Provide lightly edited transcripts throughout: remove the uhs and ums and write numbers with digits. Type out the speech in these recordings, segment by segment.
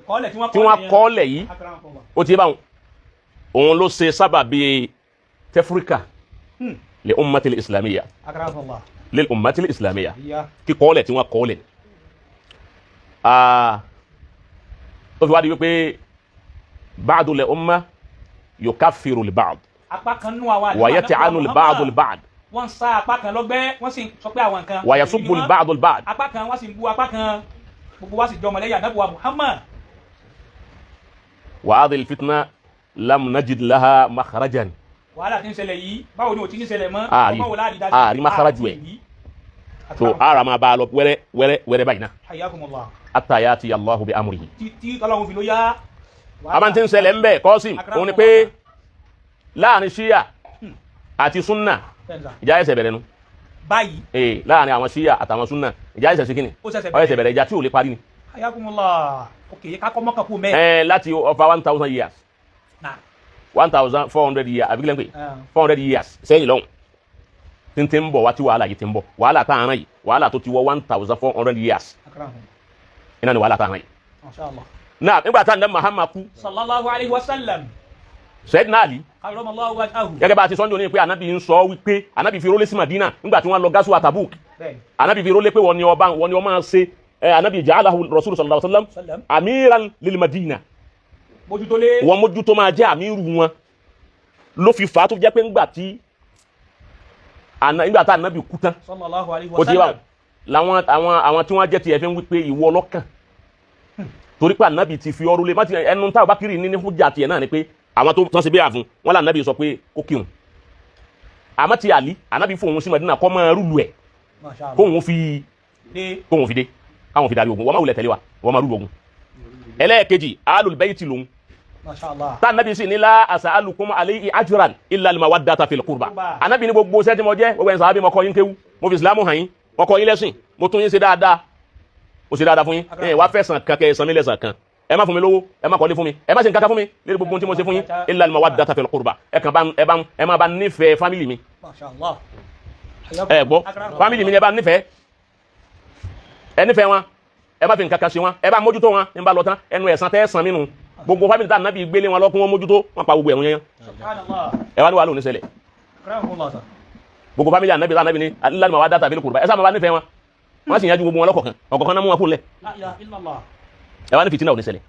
Kọ́lẹ̀ tí wọ́n tí wọ́n kọ́lẹ̀ yìí, Akramakumullah. ó ti báwọn, òun ló ṣe sábàbí tefrika li ummatil islamiyya. Akramakumullah. Lil ummatil islamiyya. Iya. Kíkọ́lẹ̀ tí wọ́n kọ́lẹ̀ tó fi wá di wípé ba'du li umma yukaffiru li ba'd Apá kan nú àwa àlùmọ́ wa yat'anu li ba'd li ba'd Wọ́n ń sá apá kan lọ́gbẹ́, wọ́n sì ń sọ pé àwọn nǹkan. wa yasubbu li ba'd li ba'd. Apá kan wọ́n sì ń bú apá kan. Gbogbo wa sì jọmọ lẹ́yìn Ànábì wa Muhammad. Wa hadhihi al-fitna lam najid laha makhrajan. Wàhálà tí ń ṣẹlẹ̀ yìí, báwo ni ò ti ní ṣẹlẹ̀ mọ́? Ààrí. Ọgbọ́n wo láàrí dájú? Ààrí makharaju ẹ̀. Ààrí. So ara máa bá a lọ wẹ́rẹ́ wẹ́rẹ́ wẹ́rẹ́ báyìí náà Hayyakumullah. hatta yati Allahu bi amrihi. Tí Ọlọ́run fi ló yá. A máa ti ń ṣẹlẹ̀ ń bẹ̀ kọ́sìm, òun ni pé láàrin ṣíyà àti súnà, ìjà ẹsẹ̀ bẹ̀rẹ̀ nu. Báyìí. Ee, láàrin àwọn ṣíyà àtàwọn súnà, ìjà ẹsẹ̀ sí kíni? Ó ṣẹ̀ṣẹ̀ ó ẹsẹ̀ bẹ̀rẹ̀, ìjà tí ò lè parí ni. Hayyakumullah. Ok, kakọ́ mọ́kàn kú mẹ́. Ẹ láti over 1,000 years, Nà. 1,400 years, àbí kílẹ̀ ń pè, 400 years sẹ́yìn lọ́hùn tí ń ti ń bọ̀ wá, tí wàhálà yìí ti ń bọ̀, wàhálà tá à ń rán yìí, wàhálà tó ti wọ 1,400 years. Akramakumullah. Iná ni wàhálà tá à ń rán yìí. Masha Allah. Náà nígbà tá à ń dẹ́ Muhammad kú, Sallallahu alayhi wa sallam. Sayyidina Ali, Karramallahu wajhahu. gẹ́gẹ́ bá a ti sọ́njọ́ ní pé anabi ń sọ wípé anabi fi rólé sí Madina nígbà tí wọ́n lọ gasuwa Tabuk. Bẹ́ẹ̀ni. Anabi fi rólé pé wọ́n ni ọba, wọ́n ni ọmọ ṣe ẹ, anabi ja'alahu Rasul sallallahu alaihi wasallam Sallam. amiran lil Madina. Mójútólé. Wọ́n mójútó, máa jẹ́ àmírù wọn, ló fi fà á tó jẹ́ pé ńgbà tí nígbà tá anabi kú tán, Sallallahu alayhi ó wa ti yé wa, sallam. làwọn àwọn tí wọ́n jẹ́ tiẹ̀ fi ń wí pé ìwọ lọ́kàn, torí pé anabi ti fi ọrú lé má ti ẹnu táwọn bá kiri ní hujja tiẹ̀ náà ni pé àwọn tó tán ṣe bí àfún wọn là, anabi sọ pé kó kírun, àmọ́ ti àlí, anabi fóun sí Madina kọ́ máa rúlu ẹ̀. Masha Allah. Kóun fi Dé. kóun fi dé, káwọn fi darí ogun, wọ́n máa wulẹ̀ tẹ̀lé wa, wọ́n máa rúlu ogun. Ẹlẹ́ẹ̀kejì, alul bayti lòun. Masha Allah. Tá anabi sì ní la as'alukum alayhi ajran illa al-mawaddata fil qurba. Anabi ní gbogbo sẹ́tí mo jẹ́ gbogbo ẹ̀ sàábì, mo kọ́ yín kéwú, mo fi ìsìlámù hàn yín, mo kọ́ yín lẹ́sìn, mo tún yín ṣe dáadáa, mo ṣe dáadáa fún yín, ẹ wá fẹ̀sán kan kẹ́ ẹ san mí lẹ́sàn kan, ẹ má fún mi lówó, ẹ má kọ́lé fún mi, ẹ má ṣe nǹkan kan fún mi lórí gbogbo ohun tí mo ṣe fún yín, illa al-mawaddata fil qurba. Ẹ kàn bá ẹ bá ẹ má bá nífẹ̀ẹ́ family mi. Masha Allah. Ẹ gbọ́, family mi ni ẹ bá nífẹ̀ẹ́, ẹ nífẹ̀ẹ́ wọn, ẹ má fi nǹkan kan ṣe wọn, ẹ bá mójútó wọn. Ń bá lọ tán, ẹnu ẹ̀san tẹ́ ẹ san mí nu. Gbogbo family tá ànábì gbélé wọn lọ́kún, wọn mójútó wọn, pa gbogbo ẹ̀rùn yẹn. Subhanallah. Ẹ wá ní wàhálà òní ṣẹlẹ̀. Akramakumullah. Gbogbo family ànábì tá ànábì ní alẹ́ mawaddata fil qurba, ẹ sábà bá nífẹ̀ẹ́ wọn, wọ́n sì yanjú gbogbo wọn lọ́kọ̀ọ̀kan ọ̀kọ̀ọ̀kan náà, mú wọn kún lẹ̀. La ilaha illallah. Ẹ wá ní fìtínà òní ṣẹlẹ̀.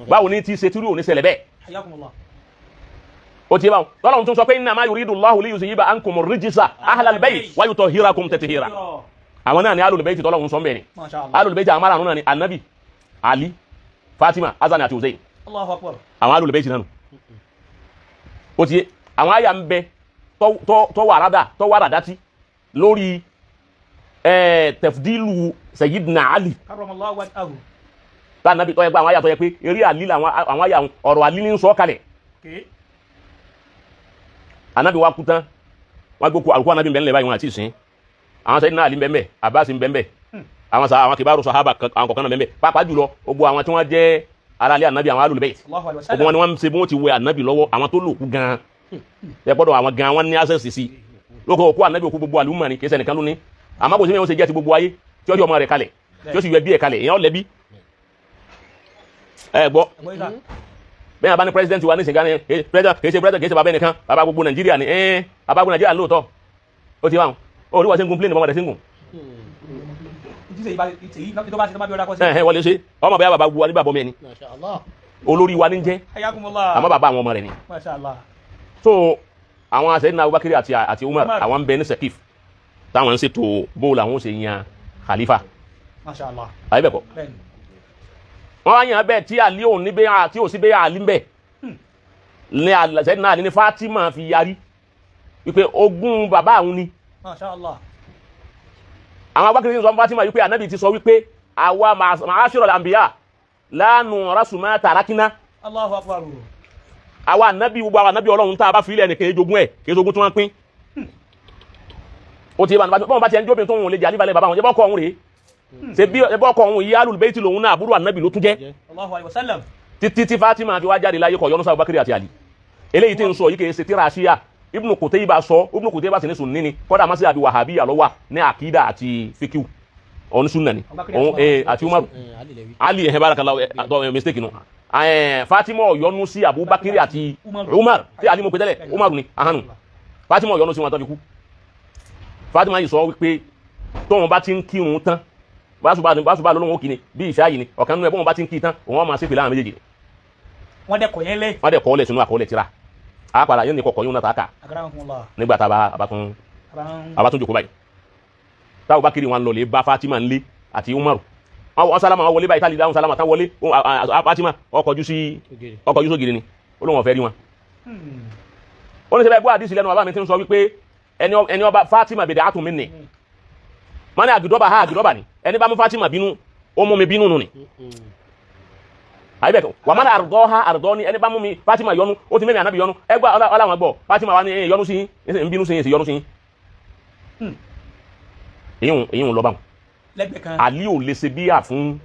Báwo ni ti ṣe túrú òní ṣẹlẹ̀ bẹ́ẹ̀? Hayyakumullah. Ó ti báwọn tọ́lọ́run tún sọ pé innama yuridu Allahu liyuzhiba ankumu rijsa ahlal bayt wa yutahhirakum tathira. Àwọn náà ni ahlul bayt tọ́lọ́run sọ ń bẹ̀ ni. Masha Allah. Ahlul bayt àwọn márùn-ún náà ni anabi, Ali, Fatima, Hasan àti Hussein. Allahu akbar. Àwọn ahlul bayt náà nù. Ó ti yé, àwọn àyà ń bẹ tọ́ wàrádà tọ́ wàrádà tí lórí tafdilu Sayyidina Ali. Karramallahu wajhahu. Tá anabi tọ́ yẹ pé àwọn àyà tọ́ yẹ pé eré Ali làwọn àwọn àyà, ọ̀rọ̀ Ali ní sọ kalẹ̀. Okay. Anabi wa kú tán, wọn gbókù àlùkò anabi bẹ́ẹ̀ báyìí, wọn àti ìsìn àwọn Sayyidina Ali bẹ́ẹ̀, Abbas bẹ́ẹ̀, àwọn sa àwọn kibaru sahaba àwọn kọ̀ọ̀kan náà bẹ́ẹ̀, pàápàá jùlọ gbogbo àwọn tí wọ́n jẹ́ aráalé anabi, àwọn alul bayt. Allahu alayhi wa Gbogbo sallam. wọn ni wọ́n ṣe bí wọ́n ti wẹ anabi lọ́wọ́. Àwọn tó lòkú gan ẹ gbọ́dọ̀, àwọn gan wọn ní access sí lóko òkú anabi. Òkú gbogbo àlùmọ́ ni, kì í ṣe nìkan ló ní, àmọ́ kò sí mi wọ́n ṣe jẹ́ ti gbogbo ayé tí ó yọ ọmọ rẹ̀ kalẹ̀, tí ó sì yọ ẹbí ẹ̀ kalẹ̀, èèyàn lẹ́bí ẹ gbọ́. Ẹ̀gbọ́n yìí sà. Bẹ́ẹ̀ bá ní president wa ní sìgá ní president, kì í ṣe president, kì í ṣe bàbá ẹnìkan, bàbá gbogbo Nàìjíríà ni. Bàbá gbogbo Nàìjíríà lóòótọ́, ó ti wá wọn ó rí wọ́n ṣe ń gun plane, bọ́mọdé ṣe ń gùn. Ìtìsẹ̀ yìí bá ìtì tó bá ṣe tó bá bí ọ̀dà kọ́ sí. Ẹ ẹ wọlé ṣe ọmọ bẹ́ẹ̀, bàbá gbogbo wa ní bàbá ọmọ ẹni, Masha Allah. olórí wa ní jẹ́. Hayyakumullah. Àmọ́ bàbá àwọn ọmọ rẹ̀ ni. Masha Allah. So àwọn Sayyidina Abubakar àti Umar, Umar. àwọn ń bẹ ní Sekif táwọn ń ṣètò bó làwọn ó ṣe yan khalifa. Masha Allah. Àyè bẹ́ẹ̀ kọ́? Bẹ́ẹ̀ni. Wọ́n wá yàn bẹ́ẹ̀ tí Ali òun ní bẹ́ẹ̀ tí ò sí bẹ́ẹ̀ Ali ń bẹ̀ ní Sayyidina Ali ní Fatima fi yarí wípé ogún bàbá àwọn ni. Masha Allah. Àwọn Abubakar ti sọ fún Fatima wípé anabi ti sọ wípé àwa ma'ashiral anbiya la nurasu ma tarakina. Allahu akbar. Àwa anabi, gbogbo àwọn anabi Ọlọ́run, tá a bá fi ilẹ̀ nìkan ejogún ẹ̀, kì í ṣogún tí wọ́n pín. Ó ti bá bọ́n bá ti ẹni jóbi tó ń lè jẹ́ àlíbalẹ̀ bàbá wọn jẹ́ bọ́kọ̀ ọ̀hún rèé ṣe bí bọ́kọ̀ ọ̀hún yìí, alul bayti lòun náà, àbúrò anabi ló tún jẹ́. Allahu alayhi wa sallam. Títí tí Fatima fi wá jáde láyé, kọ̀ yọnu sí Abubakar àti Ali. Eléyìí tí ń sọ yìí kì í ṣe tíra ṣíà, Ibn Qutayba sọ. Ibn Qutayba sì ní Sunni ni, kọ́dà masi àbí Wàhábíyà lọ́wọ́ ní àkídà àti fíkíù. onísùnà ni òun àti Umaru Ali ẹ̀hẹ́ barakallahu ẹ̀ mistake nù Fatima yọ́nú sí Abubakar àti Umar tí Ali mo pe tẹ́lẹ̀ Umaru ni ahanu Fatima yọ́nú sí wọn tó fi kú. Fatima yìí sọ wípé tóun bá ti ń kírun tán báṣubá lọ́lọ́wọ́ òkì ni bí ìṣá yìí ni ọ̀kan nínú ẹ̀ bóun bá ti ń kí tán òun wọn máa ṣépè láwọn méjèèjì. Wọ́n dẹ̀ kọ̀ yẹn lẹ̀. Wọ́n dẹ̀ kọ́ lẹ̀ sínú àkọọ́lẹ̀ tírà àpàlà yóò ní kọ̀kọ́ yóò náà ta kà nígbà tá a bá tún jòkó báyìí. Táwọn bá kiri wọn lọ lè bá Fatima ńlé àti Umaru wọn sálámà wọn wọlé báyìí tá lè dáhùn sálámà tán wọlé Fatima ọkọjú sí ọkọjú sógiri ni ó lóun ọ̀fẹ́ rí wọn. Ó ní sẹ́bẹ̀ gbọ́ àdìsí lẹ́nu bàbá mi ti ń sọ wípé ẹni ọba Fatima bèdè àtúnmí nì mọ́ni àgìdọ́bà ha àgìdọ́bà ni ẹni bá mú Fatima bínú ó mú mi bínú nù ni. Àyíbẹ̀ wà má àrùdọ́ ha àrùdọ́ ni ẹni bá mú mi Fatima yọnu ó ti mẹ́mi ànábì yọnu ẹ gbọ́ ọláwọn gbọ́ Fatima wa ni yọnu sí yín ń bínú sí yín sí yọnu sí yín. Èyí ń lọ báwọn. Ali ò lè ṣe bíyà fún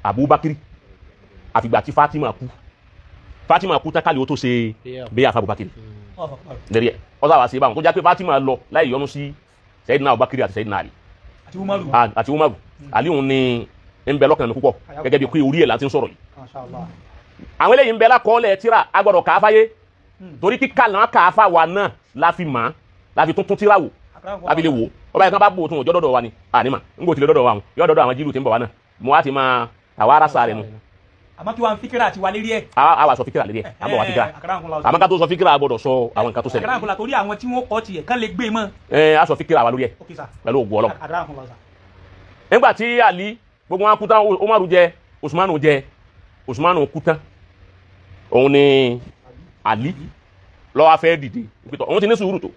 Abubakar àfìgbà tí Fatima kú. Fatima kú tán kálí ó tó ṣe bíyà fún Abubakar. Lẹ́rìí ẹ̀ ọ̀sán àwa ṣe báwọn tó já pé Fatima lọ láì yọnu sí Sayyidina Abubakar àti Sayyidina Ali àti Umaru. Ali òun ni ń bẹ lọ́kàn mi púpọ̀ gẹ́gẹ́ bí pé orí ẹ̀ láti ń sọ̀rọ̀ yìí. Àwọn eléyìí ń bẹ lákọọ́lẹ̀ tíra agbọ́dọ̀ kà á fáyé torí kíkà náà kà á fà wà náà la fi mọ̀ la fi tuntun tíra wò la fi lè wò ọba yẹn kan bá bò tún òjò dọ́dọ̀ wa ni ànímà ń gò tilẹ̀ dọ́dọ̀ wa yọ dọ́dọ̀ àwọn jílù tí ń bọ̀ wá náà mo wá ti máa àwa ara sáré nu. Àmọ́ kí wàá fíkírà àti wà lérí ẹ̀. A wà sọ fíkírà lérí ẹ̀ àmọ́ wà fíkírà àmọ́ ká tó sọ fíkírà a gbọ́dọ̀ sọ àwọn nǹkan tó ṣẹlẹ̀. Torí àwọn tí wọ́n kọ́ tiẹ̀ kán lè gbé mọ́. Ẹ a sọ fíkírà wa lórí ẹ̀ pẹ̀lú ògùn Ọlọ́run. Nígbà tí Ali gbogbo wọn kú tán Umaru jẹ Usmanu jẹ Usmanu kú tán òun ni Ali ló wá fẹ́ dìde ìpìtọ̀ òun ti ní sùúrù tó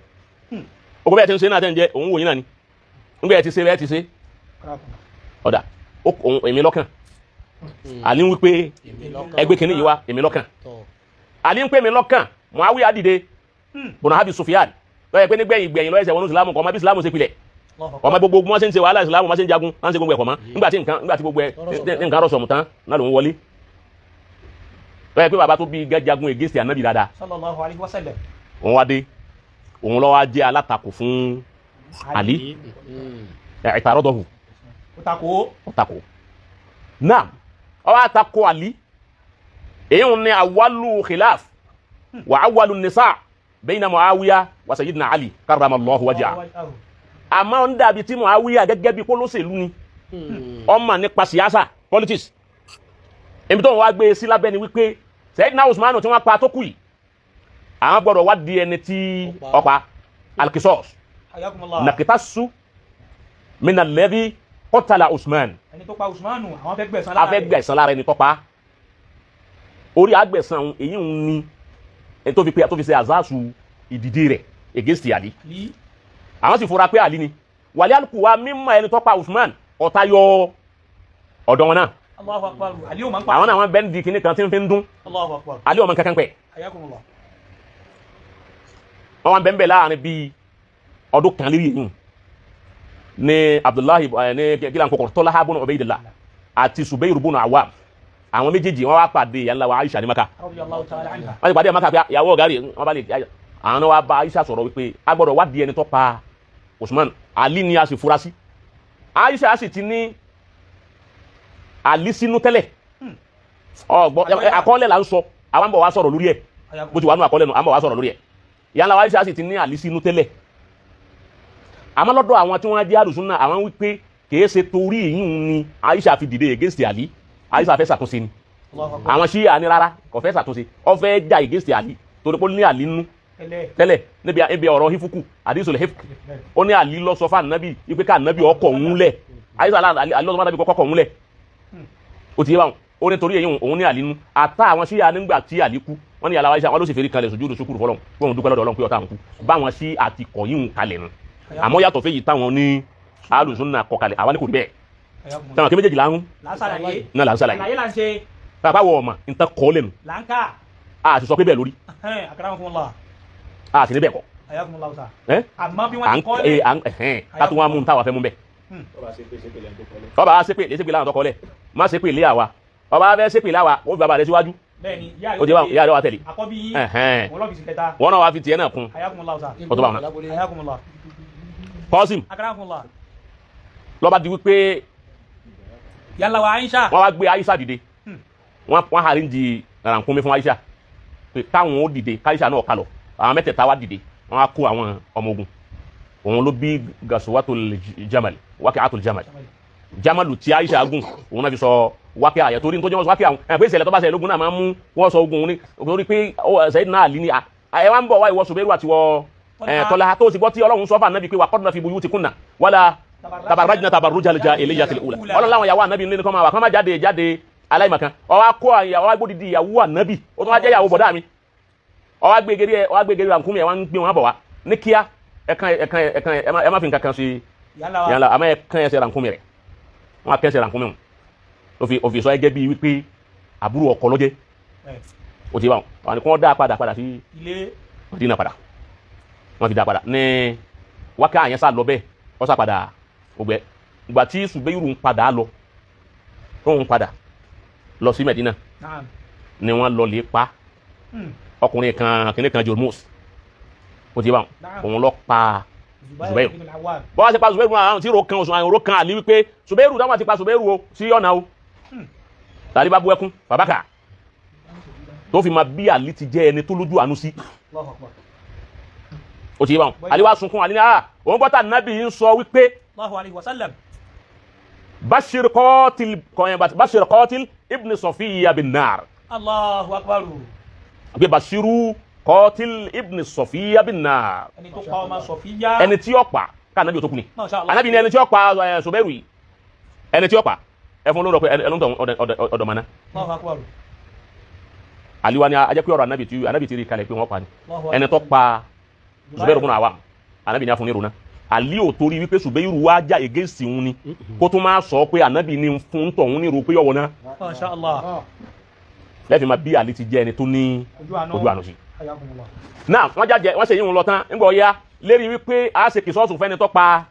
ogun bẹ́ẹ̀ ti ń ṣe náà tẹ́ ń jẹ òun wò yín náà ni nígbà ẹ ti ṣe bẹ́ẹ̀ ti ṣe ọ̀dà èmi lọ́kàn Ali ń wí pé ẹgbẹ́ kìíní yìí wá èmi lọ́kàn Ali ń pè mí lọ́kàn Muawiya dìde bùnà Abi Sufyan lọ́yẹ̀ pé nígbẹ̀yìn gbẹ̀yìn lọ́yẹ̀ sẹ̀wọ̀n Ìsìlámù kọ́ ọmọ bí Ìsìlámù ṣe pilẹ̀ ọmọ gbogbo wọn ṣe ń ṣe wàhálà Ìsìlámù wọn ṣe ń jagun wọn ṣe gbogbo ẹ̀kọ́ mọ́ nígbà tí nǹkan nígbà tí gbogbo ẹ̀ nǹkan rọ̀ṣọ̀ mú tán náà ló ń wọlé lọ́yẹ̀ pé bàbá tó bí jagun against Ànábì dáadáa sallallahu alaihi wasallam òun wá dé òun ló wá jẹ́ alátakò fún Ali ìtàrọ́dọ̀hù ọ̀tàkó náà ó wá takò Ali èyí ń ní awalu khilaf wà awalu nisa bayna Muawiya wa Sayyidina Ali karramallahu wajha. Àmọ́ ń dàbí tí Muawiya gẹ́gẹ́ bí kólóṣèlú ni ọmọ nípa síyáṣà politics èmi tó ń wá gbé sí lábẹ́ ni wípé Sayyidina Usmanu tí wọ́n pa tó kù yìí àwọn gbọ́dọ̀ wá di ẹni tí ọpa alkisos nakitasu minalẹ́bí kọ́tàlá Usman. Ẹni tó pa Usmanu àwọn fẹ́ gbẹ̀san lára rẹ̀. A fẹ́ gbẹ̀san lára ẹni tó pa orí agbẹ̀san èyí ń ní ẹni tó fi pé tó fi ṣe àzáàsù ìdìde rẹ̀ against Ali. Àwọn sì fura pé Ali ni wàlẹ́ alùpùpù wa mímọ ẹni tó pa Usman ọ̀tá yọ ọ̀dọ̀ wọn náà. Allahu Akbar. Ali ò máa ń pa. Àwọn náà wọn bẹ́ẹ̀ ń di kinní kan tí ń fi ń dún. Allahu Akbar. Ali ò máa ń kankan pẹ̀. Wọ́n wá bẹ́ẹ̀ bẹ́ẹ̀ láàrin bíi ọdún kan lérí èyí ní Abdullahi ní kílà nkọkọ Tọ́lá bùnú Ubaydillah àti Subayr bùnú Awam àwọn méjèèjì wọ́n wá pàdé ìyá ńlá wa Aisha ní Maka. Wọ́n ti pàdé Maka pé ìyàwó ọ̀gá rẹ̀ wọ́n bá lè àwọn wa bá Aisha sọ̀rọ̀ wípé a gbọ́dọ̀ wá di ẹni tó pa Usman Ali ni a sì fura sí. Aisha sì ti ní Ali sínú tẹ́lẹ̀ ọgbọ́n àkọọ́lẹ̀ là ń sọ àwọn bọ̀ wá sọ̀rọ̀ lórí ẹ̀ bó ti wà nù àkọọ́lẹ̀ nù àwọn bọ̀ wá sọ̀rọ̀ lórí ẹ̀ ìyá ńlá wa Aisha sì ti ní Ali sínú tẹ́lẹ̀. Àmọ́ lọ́dọ̀ àwọn tí wọ́n jẹ́ àlùsùn náà àwọn wípé kìí ṣe torí èyí ni Aisha fi dìde against Ali. Aisha fẹ́ ṣàtúnṣe ni àwọn Ṣíà ní rárá kò fẹ́ ṣàtúnṣe ó fẹ́ jà against Ali torí pé ó ní Ali nínú tẹ́lẹ̀ níbi ọ̀rọ̀ hifuku àdìsọ̀lẹ̀ hifuku ó ní Ali lọ sọ fún ànábì wípé ká ànábì ọkọ̀ òun lẹ̀ Aisha Ali lọ sọ fún ànábì kọ́kọ́ òun lẹ̀ ó ti yé báwọn ó ní torí èyí òun ní Ali nínú àtà àwọn Ṣíà nígbà tí Ali kú wọ́n ní yàrá Aisha wọ́n ló sì fèrè kalẹ̀ sùjúdù ṣukúrù fọlọ́n pé òun dúpẹ́ lọ́dọ̀ Ọlọ́run pé ọ̀tá àwọn kú báwọn sí àti kọ̀yìn kalẹ̀ nù àmọ́ yàtọ̀ fẹ́ yìí táwọn ní alùsùn náà kọkalẹ̀ àwọn ní kò rí bẹ́ẹ̀ táwọn kí méjèèjì láhùn náà là ń ṣàlàyé bàbá wọ ọmọ nǹkan kọ́ lẹ́nu a sì sọ pé bẹ́ẹ̀ lórí a sì ní bẹ́ẹ̀ kọ́ ká tó wá mú un táwa fẹ́ mú bẹ́ẹ̀ ọba ṣépè lé ṣépè láwọn tó kọ́ lẹ̀ má ṣépè lé àwa ọba fẹ́ ṣépè láwa ó fi bàbá rẹ síwájú ó ti bá ìyá rẹ wá tẹ̀lé wọn náà wá fi tiẹ̀ náà kún ọtọ́ bá wọn náà. Kọ́sìm lọ́ba di wípé Yálà wa Aisha. Wọ́n wá gbé Aisha dìde, wọ́n harí di rànkúnmi fún Aisha pé káwọn ó dìde, káisha náà kálọ̀. Àwọn mẹ́tẹ̀ẹ̀ta wá dìde, wọ́n á kó àwọn ọmọ ogun. Òun ló bí gasuwatul jamal, waqi'atul jamal, jamalu tí Aisha gùn, òun náà fi sọ wákẹ́ àyẹ̀ torí nítorí wọ́n sọ wákẹ́ àwọn ẹ̀ pé ìṣẹ̀lẹ̀ tó bá ṣẹlẹ̀ lógun náà máa ń mú wọ́n sọ ogun ní torí pé Sayyidina Ali ni ẹ wá ń bọ̀ wá ìwọ Zubairu àti wọ Tọ́lá tó sì gbọ́ tí Ọlọ́run sọ fún Ànábì pé wà qadna fi buyutikunna wala tabarrajna tabarrujal jahiliyyatil ula. Ọlọ́run láwọn ìyàwó Ànábì nílé kọ́ máa wà kọ́ máa jáde jáde aláìmọ̀kan. Ọwọ́ kó ọwọ́ gbódìdí ìyàwó Ànábì, ó tún wá jẹ́ ìyàwó bọ̀dá mi, ọwọ́ gbégeri rànkúnmi ẹ̀ wá ń gbé wọn bọ̀ wá ní kíá. Ẹ̀kan ẹ̀kan ẹ̀kan ẹ má fi nǹkan kan sí yàrá àmọ́ ẹ̀kan ẹsẹ̀ rànkúnmi rẹ̀, wọ́n á kẹ́sẹ̀ rànkúnmi wọn òfin sọ ẹgẹ́ bíi wípé àbúrò ọkọ lọ́jẹ́ o ti bá wọn àwọn ni kí wọ́n dá padà padà sí Mádínà padà. Wọ́n fi dá padà ní wákà àyẹn sá lọ bẹ́ẹ̀, wọ́n sá padà ògbẹ́. Ìgbà tí Zubairu ń padà lọ, tó ń padà lọ sí Mẹ̀dínà ni wọ́n lọ lè pa ọkùnrin kan kìnìún kan Jormus, o ti bá wọn, òun lọ pa Zubairu. Bọ́wá ti pa Zubairu àwọn tí ro kan oṣù àwọn ro kan àlí wípé Zubairu dáwọn ti pa Zubairu o sí ọ̀nà o. Tàbí bá bú ẹkún bàbákà tó fi ma bí àlí ti jẹ́ ẹni tó lójú àánú sí. O ti yé báwọn. Àlí wá sunkún, àlí ní àá òun gbọ́tà nábì ń sọ wípé Bashir qatil ibn Sofiyya bin nar. Allahu akbar. Àbí Bashiru qatil ibn Sofiyya bin nar. Ẹni tó pa ọmọ Sofiyya. Ẹni tí ó pa ká ànábì tó kú ni. Ànábì ni ẹni tí ó pa Zubairu yìí. Ẹni tí ó pa ẹfun ló rọ pé ẹnu tó ọdọ mọ́ná. Àlíwá ni ajẹ́ pé ọ̀rọ̀ ànábì ti rí kalẹ̀ pé wọ́n pa ni. Ẹni tó pa Zubairu ibn Awwam ànábì ni a fún ní ìrònà. Àlí ò torí wípé Zubairu wá já against òun ni kó tó máa sọ pé ànábì ni fún tọ̀hún ní ìrò pé yọ̀wọ̀ náà. Masha Allah. Lẹ́fì máa bí Àlí ti jẹ́ ẹni tó ní ojú àánú sí. Náà wọ́n jáde wọ́n ṣe yíhun lọ tán ńgbọ̀ ya lérí wípé a ṣe kìsọ́ọ̀sù fẹ́ni tó pa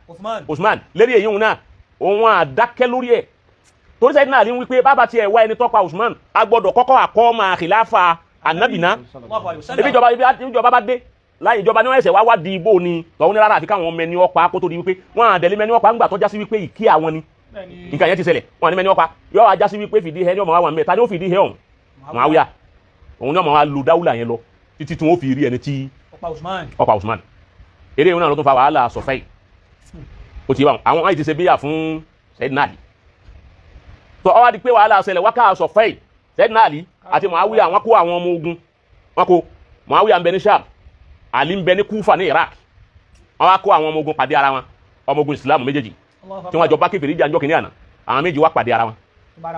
Usman lérí èyí náà òun àdákẹ́ lórí ẹ̀ torí sẹ́yìn náà rí wípé bàbá tiẹ̀ wá ẹni tó pa Usman a gbọ́dọ̀ kọ́kọ́ àkọ́ máa khilafa ànábì náà. Ebi ìjọba bá dé láyé ìjọba ní wọ́n ẹsẹ̀ wá wá di ibo ni tọ̀hún ní rárá àfi káwọn mẹni ọ̀pá kó tó di wípé wọ́n àdẹ̀lé mẹni ọ̀pá ńgbà tó já sí wípé ìkí àwọn ni nǹkan yẹn ti ṣẹlẹ̀ wọ́n àní mẹni ọ̀pá yọ wá já sí wípé fìdí hẹ ní ọmọ wa wà mẹ́ ta ni ó fìdí hẹ ọ̀hún Muawiya òun ní ọmọ wa lu dáwùlà yẹn lọ títí tí wọ́n fi rí ẹni tí ọ̀pá Usman. Eré ìhun náà ló tún fa wàhálà sọ̀fẹ́ yìí ó ti bá wọn àwọn àyè ti ṣe bíyà fún Sayyidina Ali tó ó wá di pé wàhálà ṣẹlẹ̀ wákà sọ̀fẹ́ yìí Sayyidina Ali àti Muawiya wọn kó àwọn ọmọ ogun wọn kó Muawiya ń bẹ ní Sham, Ali ń bẹ ní Kúfà ní Iraq. Wọn wá kó àwọn ọmọ ogun pàdé ara wọn, ọmọ ogun Islam méjèèjì tí wọn jọ bá kèfèrí jà ńjọ́ kìnìún àná, àwọn méjì wá pàdé ara wọn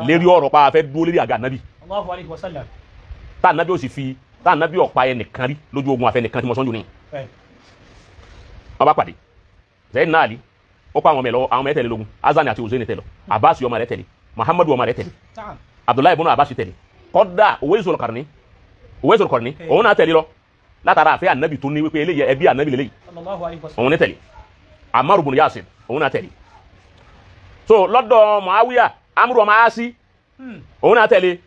lérí ọ̀rọ̀ pa afẹ́ dúró lérí àga ànábì tá ànábì ó sì fi tá ànábì ọ̀pá ẹnìkan rí lójú ogun afẹ́ nìkan tí mo sọ́njú ní. Wọn bá pàdé Sayyidina Ali ó kó àwọn ọmọ ẹ lọ, àwọn ọmọ ẹ tẹ̀lé lógun, Azani àti Hussein tẹ̀lé, Abbas ọmọ rẹ̀ tẹ̀lé, Muhammadu ọmọ rẹ̀ tẹ̀lé, Abdullahi ibn Abbas tẹ̀lé, kódà Uwaisul Qarni òun náà tẹ̀lé lọ látara àfẹ́ ànábì tó ní wípé eléyìí ẹbí ànábì lélẹ́yìí òun ní tẹ̀lé, Ammar ibn Yasir òun náà tẹ̀lé. So lọ́dọ̀ Muawiya Amru ọmọ Asi òun náà tẹ̀lé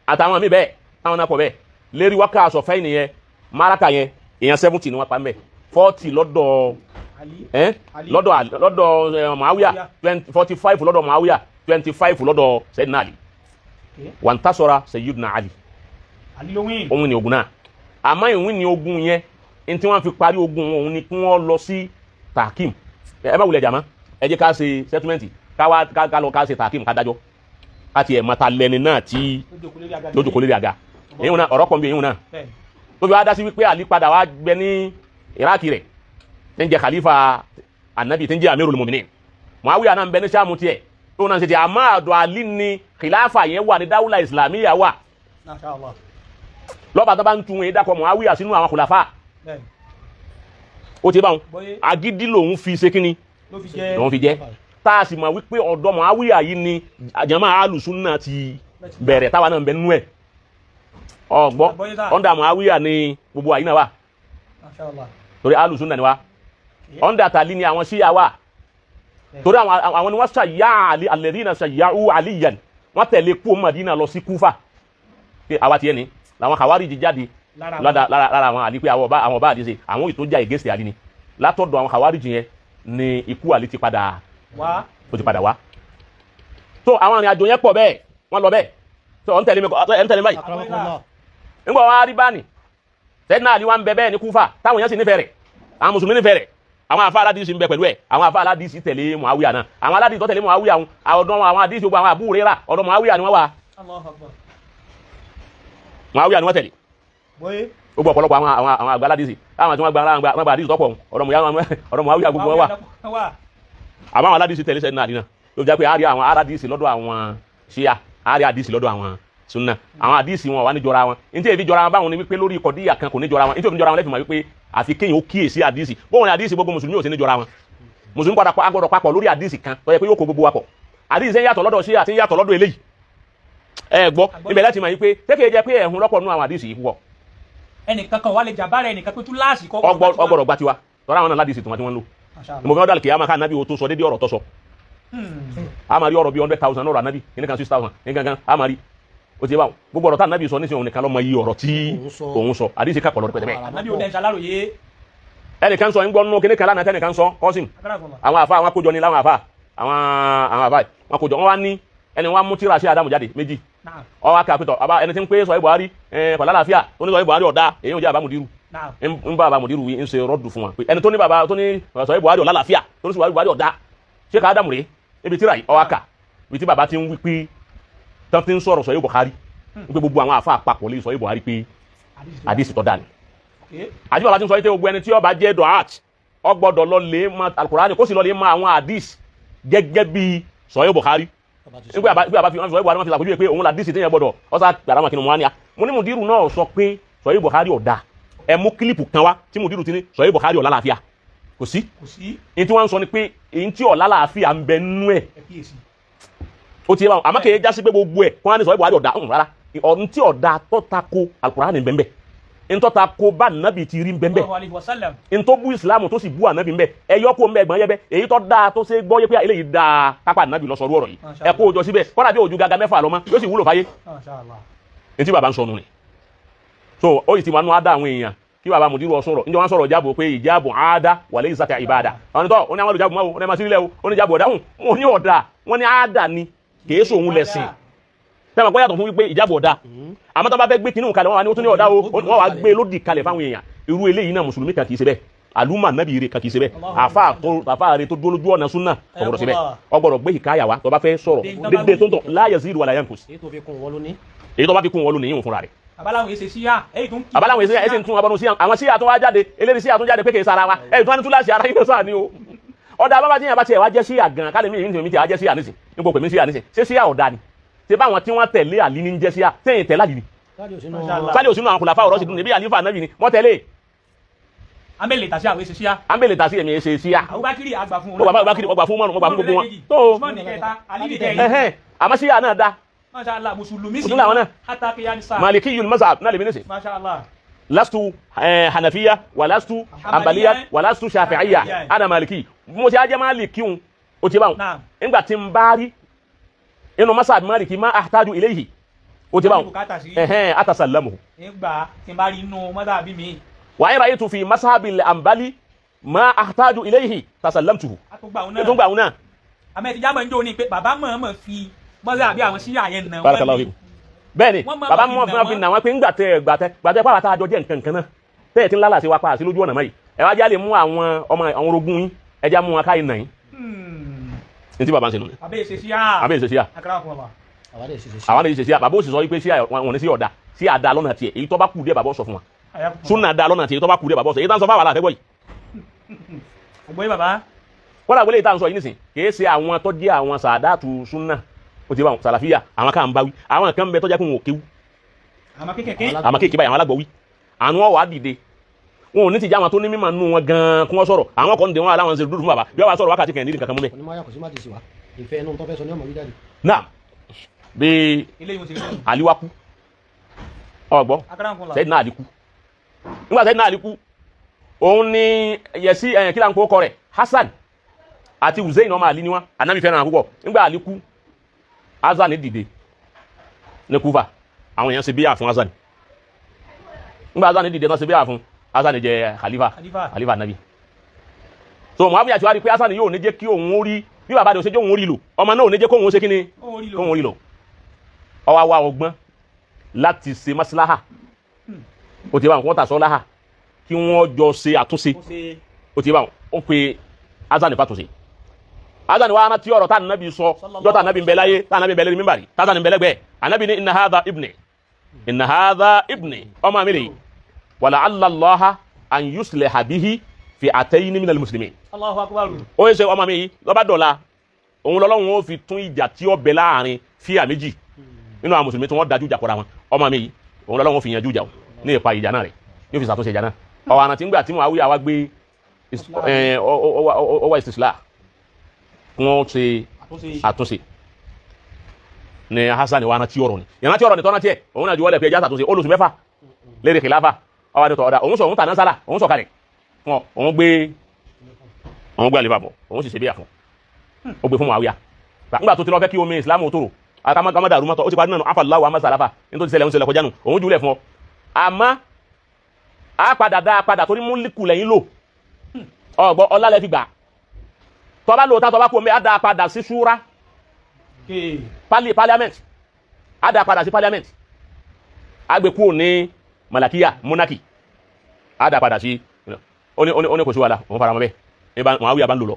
àtàwọn míì bẹ́ẹ̀ táwọn náà pọ̀ bẹ́ẹ̀ lérí wákà sọ̀fẹ́ nìyẹn maraka yẹn èèyàn 70 ni wọ́n pa ń bẹ̀, 40 lọ́dọ̀ lọ́dọ̀ Muawiya, 45 lọ́dọ̀ Muawiya, 25 lọ́dọ̀ Sayyidina Ali. Wantasora Sayyidina Ali òun ni ogun náà. Àmọ́ ìwìn ni ogun yẹn ní tí wọ́n fi parí ogun òun ni kí wọ́n lọ sí takim. Ẹ má wulẹ̀ jàmá, ẹ jẹ́ ká ṣe settlement ká lọ ká ṣe takim ká dájọ́ ká tiẹ̀ mọ́ta lẹ́ni náà tí lójókòó lérí àga. Èyí náà ọ̀rọ̀ kan bí èyí náà tó fi wá dá sí wípé Ali padà wá gbẹ ní Iraki rẹ̀ tí ń jẹ́ khalifa anabi tí ń jẹ́ amirul muminin. Muawiya náà ń bẹ ní Ṣáàmù tiẹ̀ tó náà ń ṣe tiẹ̀, àmọ́ àdó Ali ni khilafa yẹn wà ní dáwùlà islamiyya wà lọ́ba tó bá ń tún ìdákọ̀ Muawiya sínú àwọn khulafa. Ó ti bá wọn agídí lòun fi ṣe kíni lòun fi jẹ́ tá a sì mọ̀ wípé ọ̀dọ́ Muawiya yìí ni jama alùsùnà ti bẹ̀rẹ̀ táwa náà ń bẹ nínú ẹ̀ ọ̀gbọ́ ọ̀ndà Muawiya ni gbogbo àyínà wà torí alùsùnà ni wa ọ̀ndà tàlí ni àwọn ṣíyà wà torí àwọn ni wọ́n ṣàyà alladhina ṣàyàú Aliyan wọ́n tẹ̀lé kú Madina lọ sí Kúfà pé àwa tiẹ̀ ni làwọn Khawarij jáde lára àwọn Àlí pé àwọn ọba Àlí ṣe àwọn ètò jà against Àlí ni látọ̀dọ̀ àwọn Khawarij yẹn ni ikú Àlí ti padà wá ó ti padà wá. So àwọn arìnrìn àjò yẹn pọ̀ bẹ́ẹ̀ wọ́n lọ bẹ́ẹ̀ tó ọ̀ ń tẹ̀lé mi ẹ̀ ń tẹ̀lé mi báyìí. Nígbà wọn á rí báni Sayyidina Ali wa ń bẹ bẹ́ẹ̀ ní Kúfà táwọn èèyàn sì nífẹ̀ẹ́ rẹ̀, àwọn mùsùlùmí nífẹ̀ẹ́ rẹ̀, àwọn afa aládìsí ń bẹ pẹ̀lú ẹ̀, àwọn afa aládìsí tẹ̀lé Muawiya náà, àwọn aládìsí tó tẹ̀lé Muawiya ọ̀dọ̀ àwọn àdìsí gbogbo àwọn Abu Hurairah ọ̀dọ̀ Muawiya ni wọ́n wà. Muawiya ni wọ́n tẹ̀lé gbogbo ọ̀pọ̀lọpọ̀ àwọn àwọn àwọn àgbà aládìsí àwọn tí wọ́n gba àwọn àdìsí tọ́pọ̀ ọ̀dọ̀ Muawiya gbogbo wọn wà. Àmọ́ àwọn aládìsí tẹ̀lé Sayyidina Ali náà ló jẹ́ pé a rí àwọn aládìsí lọ́dọ̀ àwọn Ṣíà, a rí àdìsí lọ́dọ̀ àwọn Sunna, àwọn àdìsí wọn wà ní jọra wọn. Ní tí èyí fi jọra wọn báwọn ni wípé lórí kọ̀díyà kan kò ní jọra wọn, ní tí òfin jọra wọn lẹ́fìmọ̀ wípé àfi kéèyàn ó kíyèsí àdìsí bóun ni àdìsí gbogbo mùsùlùmí ò sí ní jọra wọn. Mùsùlùmí padà agbọ́dọ̀ papọ̀ lórí àdìsí kan tó yẹ pé yóò kó gbogbo wa pọ̀. Àdìsí ń yàtọ̀ lọ́dọ̀ Ṣíà àti ń yàtọ̀ lọ́dọ̀ eléyìí. Ẹ gbọ́ ibẹ̀ láti mọ̀ wípé tẹ́kẹ̀ jẹ́ pé ẹ̀hún lọ́pọ̀ nú àwọn àdìsí yìí púpọ̀. Ẹnìkan kan wà lè jàbá rẹ̀ ẹnìkan pé tú láàsì kọ́. Ọgbọ́dọ̀ gba tiwa tọ́ra àwọn náà ládìsí tiwọn tí wọ́n ń lò. Mo fi ọ́dà kìyàmá ká nábì o tó sọ dédé ọ̀rọ̀ tó sọ. A máa rí ọ̀rọ̀ bíi 100,000 ọ̀rọ̀ ànábì kìíní kan 6,000 kìíní kan a máa rí o ti bá wọn gbogbo ọ̀rọ̀ tá ànábì sọ nísìnyí òun nìkan ló mọ iye ọ̀rọ̀ tí òun sọ àdìsí kápọ̀ lọ́dọ̀ pẹ̀tẹ́pẹ́. Ànábì ò dẹ̀ ń ṣaláròyé. Ẹnìkan sọ ń gbọ́ nínú kíní kan lánàá tẹnìkan sọ kọ́sìm àwọn àfa àwọn akójọ ni láwọn àfa àwọn àfa wọn kójọ wọn wá ní ẹni wọn mú tíra sí Ádámù jáde méjì ọwọ́ akẹ́ àpẹtọ̀ àbá ẹni tí ń pé sọ Buhari kọ̀lá láàfíà tó ní sọ Buhari ọ̀dá èyí ò jẹ́ àbámudírù ń bá àbámudírù wí ń ṣe rọ́dù fún wa pé ẹni tó ní bàbá tó ní sọ Buhari ọ̀lá láàfíà tó ní sọ Buhari ọ̀dá ṣé ká Ádámù rèé ibi tíra yìí ọwọ́ akà ibi tí bàbá ti ń wí pé tán ti ń sọ̀rọ̀ sọ Buhari ń pé gbogbo àwọn àfa àpapọ̀ lè sọ Buhari pé àdìsí tó dáa ni àti bàbá ti ń sọ pé gbogbo ẹni tí ó bá jẹ́ dọ̀hát ó gbọ́dọ̀ lọ lè mọ Al-Qur'ani kó sì lọ lè mọ àwọn àdìs gẹ́gẹ́ bí sọ Buhari nígbà bá fi wọn sọ Buhari wọn fi ṣàpèjúwe pé òun làdìsí téèyàn gbọ́dọ̀ ọ̀sà gbàdámà kí ni mo wá ní a mo ní mùdírù náà sọ pé sọ Buhari ọ̀dà ẹ mú kílípù kan wá tí mùdírù ti ní sọ Buhari ọ̀lá làáfíà kò sí ní tí wọ́n ń sọ ni pé èyí tí ọ̀lá làáfíà ń bẹ nú ẹ̀ ó ti yé báwọn àmọ́ kì í jásí pé gbogbo ẹ̀ kó wá ní sọ Buhari ọ̀dà rárá ọ̀n tí ọ̀dà tó tako Al-Qur'ani ń bẹ ntọ́ ta ko bá nàbì ti rí nbẹ́nbẹ́ ntọ́ bú ìsìlámù tó sì bú ànábì nbẹ́ ẹ yọ kó nbẹ́ gbọ́n yẹ bẹ́ èyí tọ́ da tó ṣe gbọ́ yẹ pé eléyìí da kápá ànábì lọ sọ̀rọ̀ ọ̀rọ̀ yìí ẹ kó o jọ síbẹ̀ kọ́dà bí òjú gaga mẹ́fà lọ́mọ yóò sì wúlò fáyé ntí bàbá ń sọnù ni so ó yìí ti máa nú á dá àwọn èèyàn kí bàbá mùdírù ọ sọ̀rọ̀ njẹ́ wọ́n sọ̀rọ̀ jábọ̀ pé ìjábọ̀ àádá wà lẹ́yìn sàkà ìbàdà àwọn tó ó ní àwọn olùjábọ̀ máa wò ó ní ẹ máa sílẹ̀ o ó ní jábọ̀ ọ̀dà wọn ní ọ̀dà wọn ní àádá ni kèé sóhun lẹ̀sìn tẹ́wọ̀n kọ́ yàtọ̀ fún wípé ìjábọ̀ ọ̀dà àmọ́ tó bá fẹ́ gbé kinní kalẹ̀ wọn wà ní ó tún ní ọ̀dà o wọ́n wá gbé lódì kalẹ̀ fáwọn èèyàn irú eléyìí náà mùsùlùmí kan kì í ṣe bẹ́ẹ̀ àlùmọ̀ ànábì rẹ̀ kan kì í ṣe bẹ́ẹ̀ àfa rẹ̀ tó dúró lójú ọ̀nà súnà ọ̀gbọ̀dọ̀ ṣe bẹ́ẹ̀ ọgbọ̀dọ̀ gbé ìkáyà wa tó bá fẹ́ sọ̀rọ̀ dédé tó ń tọ̀ la yazidu wala yankus èyí tó fi kún wọn lónìí. èyí tó bá fi kún wọn lónìí yìí fúnra rẹ̀. Abaláwọn èsè síyà èyí tó ń kí. Abaláwọn èsè èsè ń tún abọ́nu síyà àwọn síyà tó wá jáde eléyìí síyà tó jáde pé kì í sara wa èyí tó wá ní túláàsì ara yìí sáà ni o. Ọ̀dà bàbá tí yẹn bá tiẹ̀ wá jẹ́ síyà gan kálí mi ìmí tiẹ̀ wá jẹ́ síyà nísìn níbo pèmí síyà nísìn ṣé síyà ọ̀dà ni ṣe báwọn tí wọ́n tẹ̀lé àlí ní jẹ́ síyà sẹ́yìn tẹ̀lé àlí ni sálẹ̀ òsínú àwọn kùlàfà ọ̀rọ̀ sì dùn níbi àlífà ànábì ni wọ́n tẹ̀lé. Ambele tasi àwọn èsè síyà. Ambele tasi èmi èsè síyà. Abubakar àgbà fún wọn. Abubakar ọgbà fún wọn ọgbà fún gbogbo wọn. Tó àmọ́ síyà náà da. Masha Allah mùsùlùmí sí làwọn náà. Hata kiyani sa. Maliki yul mazhab náà lèmi nísìn. Masha Allah. Lastu hanafiya wa lastu hanbaliya wa lastu shafi'iya ana maliki mo ti ajẹ́ maliki un o ti báwọn. Nígbà tí n bá rí inú masab maliki ma ahtaju ilayhi o ti báwọn ẹhẹn atasallamu. Nígbà tí n bá rí inú mọ́tàbí mi. Wa in ra'aytu fi mashabil hanbali ma ahtaju ilayhi tasallamtuhu. Àtúngbà òun náà. Àmọ́ ẹ̀tí jámọ̀ ń jó ni pé bàbá mọ̀ọ́mọ̀ fi mọ́tàbí àwọn síyà yẹn nà wọ́n. Barakallahu fikum. Bẹ́ẹ̀ni bàbá mọ̀ fi nà wọ́n pé ńgbà tẹ gbàtẹ pàrọ̀ àtàjọ jẹ́ nǹkan kan náà tẹ́ ẹ̀ tí ń lálàsí wa pa àti lójú ọ̀nà mọ́ yìí ẹ wá jálè mú àwọn ọmọ àwọn orogún yín ẹ já mú wọn káyìn nà yín. Ntí bàbá ń ṣe nù ni. Àbẹ́ ìṣe síyà. Àbẹ́ ìṣe síyà. Àwọn ìṣe síyà bàbá ó sì sọ wípé síyà wọn ní sí ọ̀dà sí àdá lọ́nà tiẹ̀ èyí tó bá kù díẹ̀ bàbá ó sọ fún wa. Súnà dá lọ́nà tiẹ̀ èyí tó bá kù díẹ̀ bàbá ó sọ èyí tá ń sọ fáwọn àlàfẹ́ gbọ́ yìí. Àgbọ̀yé bàbá. Kọ́lá wọlé tá ń sọ yìí nísìn kìí ṣe àwọn tó jẹ́ àwọn sàdáàtù súnà ó ti bá wọn sàlàfíà àwọn kan bá wí àwọn kan bẹ tó jẹ́ kó wọn ò kéwú. Àmọ́ kékèké. Àmọ́ kékèké báyìí àwọn alágbọ̀ wí. Àwọn ọ̀wà dìde wọn ò ní ti já àwọn tó ní mímọ̀ nù wọn gan-an kí wọ́n sọ̀rọ̀ àwọn kan dé wọn aláwọn ṣe dúdú fún bàbá bí wọ́n bá sọ̀rọ̀ wákàtí kẹrin nídìí kankan mú mẹ́. Onímọ̀ ayọ̀ kò sí má ti sì wá ìfẹ́ inú tó fẹ́ sọ ní ọmọ wí jáde. Náà bí Àlí wá kú ọgbọ́ Sayyidina Àlí kú nígbà Sayyidina Àlí kú òun ni yẹsí ẹ̀yìn kí láǹkó kọ rẹ̀ Hasan àti Hussein ọmọ Àlí ni wọn Ànábì fẹ́ràn púpọ̀ nígbà Àlí kú Hasan dìde ní Kúfà àwọn èèyàn ṣe bíyà fún Hasan nígbà Hasan dìde náà ṣe bíyà fún Hasan jẹ khalifa khalifa Nabi so Muawiya ti wá rí pé Hasan yóò ní jẹ́ kí òun ó rí Bí bàbá rẹ̀ ò ṣe jẹ́ òun rí lò, ọmọ náà ò ní jẹ́ kóun ó ṣe kíni, kóun rí lò. Ọwọ́ wa ọgbọ́n láti ṣe maslaha, ó ti bá wọn kó tà sọ́ láhà kí wọ́n jọ ṣe àtúnṣe. Ó ti bá wọn, ó pe Hasan fàtúnṣe. Hasan wa rántí ọ̀rọ̀ tá ànábì sọ jọ́tà ànábì ń bẹ láyé, tá ànábì ń bẹ lórí mímbàrí, tá ànábì ń bẹ lẹ́gbẹ̀ẹ́. Ànábì ní inna hadha ibni, inna hadha ibni, ọmọ mi rèé, wa la'alla Allaha an yusliha bihi fi'atayni minal muslimin. Allahu akbar. Ó yẹ sẹ ọmọ mi yìí lọ́ba dọ̀la, òun lọ́lọ́run ó fi tún ìjà tí ó bẹ láàrin fíà méjì nínú àwọn mùsùlùmí tí wọ́n dájú ìjà kọra wọn. Ọmọ mi yìí òun lọ́lọ́run ó fi yanjú ìjà o ní ìpa ìjà náà rẹ̀, yóò fi ṣàtúnṣe ìjà náà. Ọ̀wọ̀ àná tí ń gbà tí Muawiya wá gbé ọwọ́ ìsìsìlá kí wọ́n ṣe àtúnṣe ní Hasan wa rántí ọ̀rọ̀ ni, ìrántí ọ̀rọ̀ ni tọ́ná tiẹ̀ òun náà ju wọlé pé ẹja ṣàtúnṣe olóṣù mẹ́fà lérí kìláfà. Ọwọ́ àti tọ̀ ọ̀dà òun sọ òun tàná sálà, òun sọ̀kalẹ̀ fún ọ, òun gbé àlefa bọ̀, òun sì ṣe bíyà fún ó gbé fún Muawiya. Nígbà tó ti lọ fẹ́ kí omi Islam ó tòrò àtàmọ́dà àrùmọ́tọ̀ ó ti parí náà afàláwọ̀ amásàláfà nítorí ṣẹlẹ̀ ń ṣẹlẹ̀ kọjá nù, òun jùlẹ̀ fún ọ. Àmọ́ a padà dá a padà torí múlíkù lẹ́yìn lò ọgbọ́ ọlá lẹ́ fi gbà, tọ́ba lò tá tọ́ba kú omi a dá a padà sí ṣúra parliament, a dá a padà sí parliament, a gbé kúrò ní malakiya monarchy, a dá a padà sí ó ní kò sí wàhálà, òun fara mọ́ bẹ́ẹ̀. Muawiya bá ń lò lọ,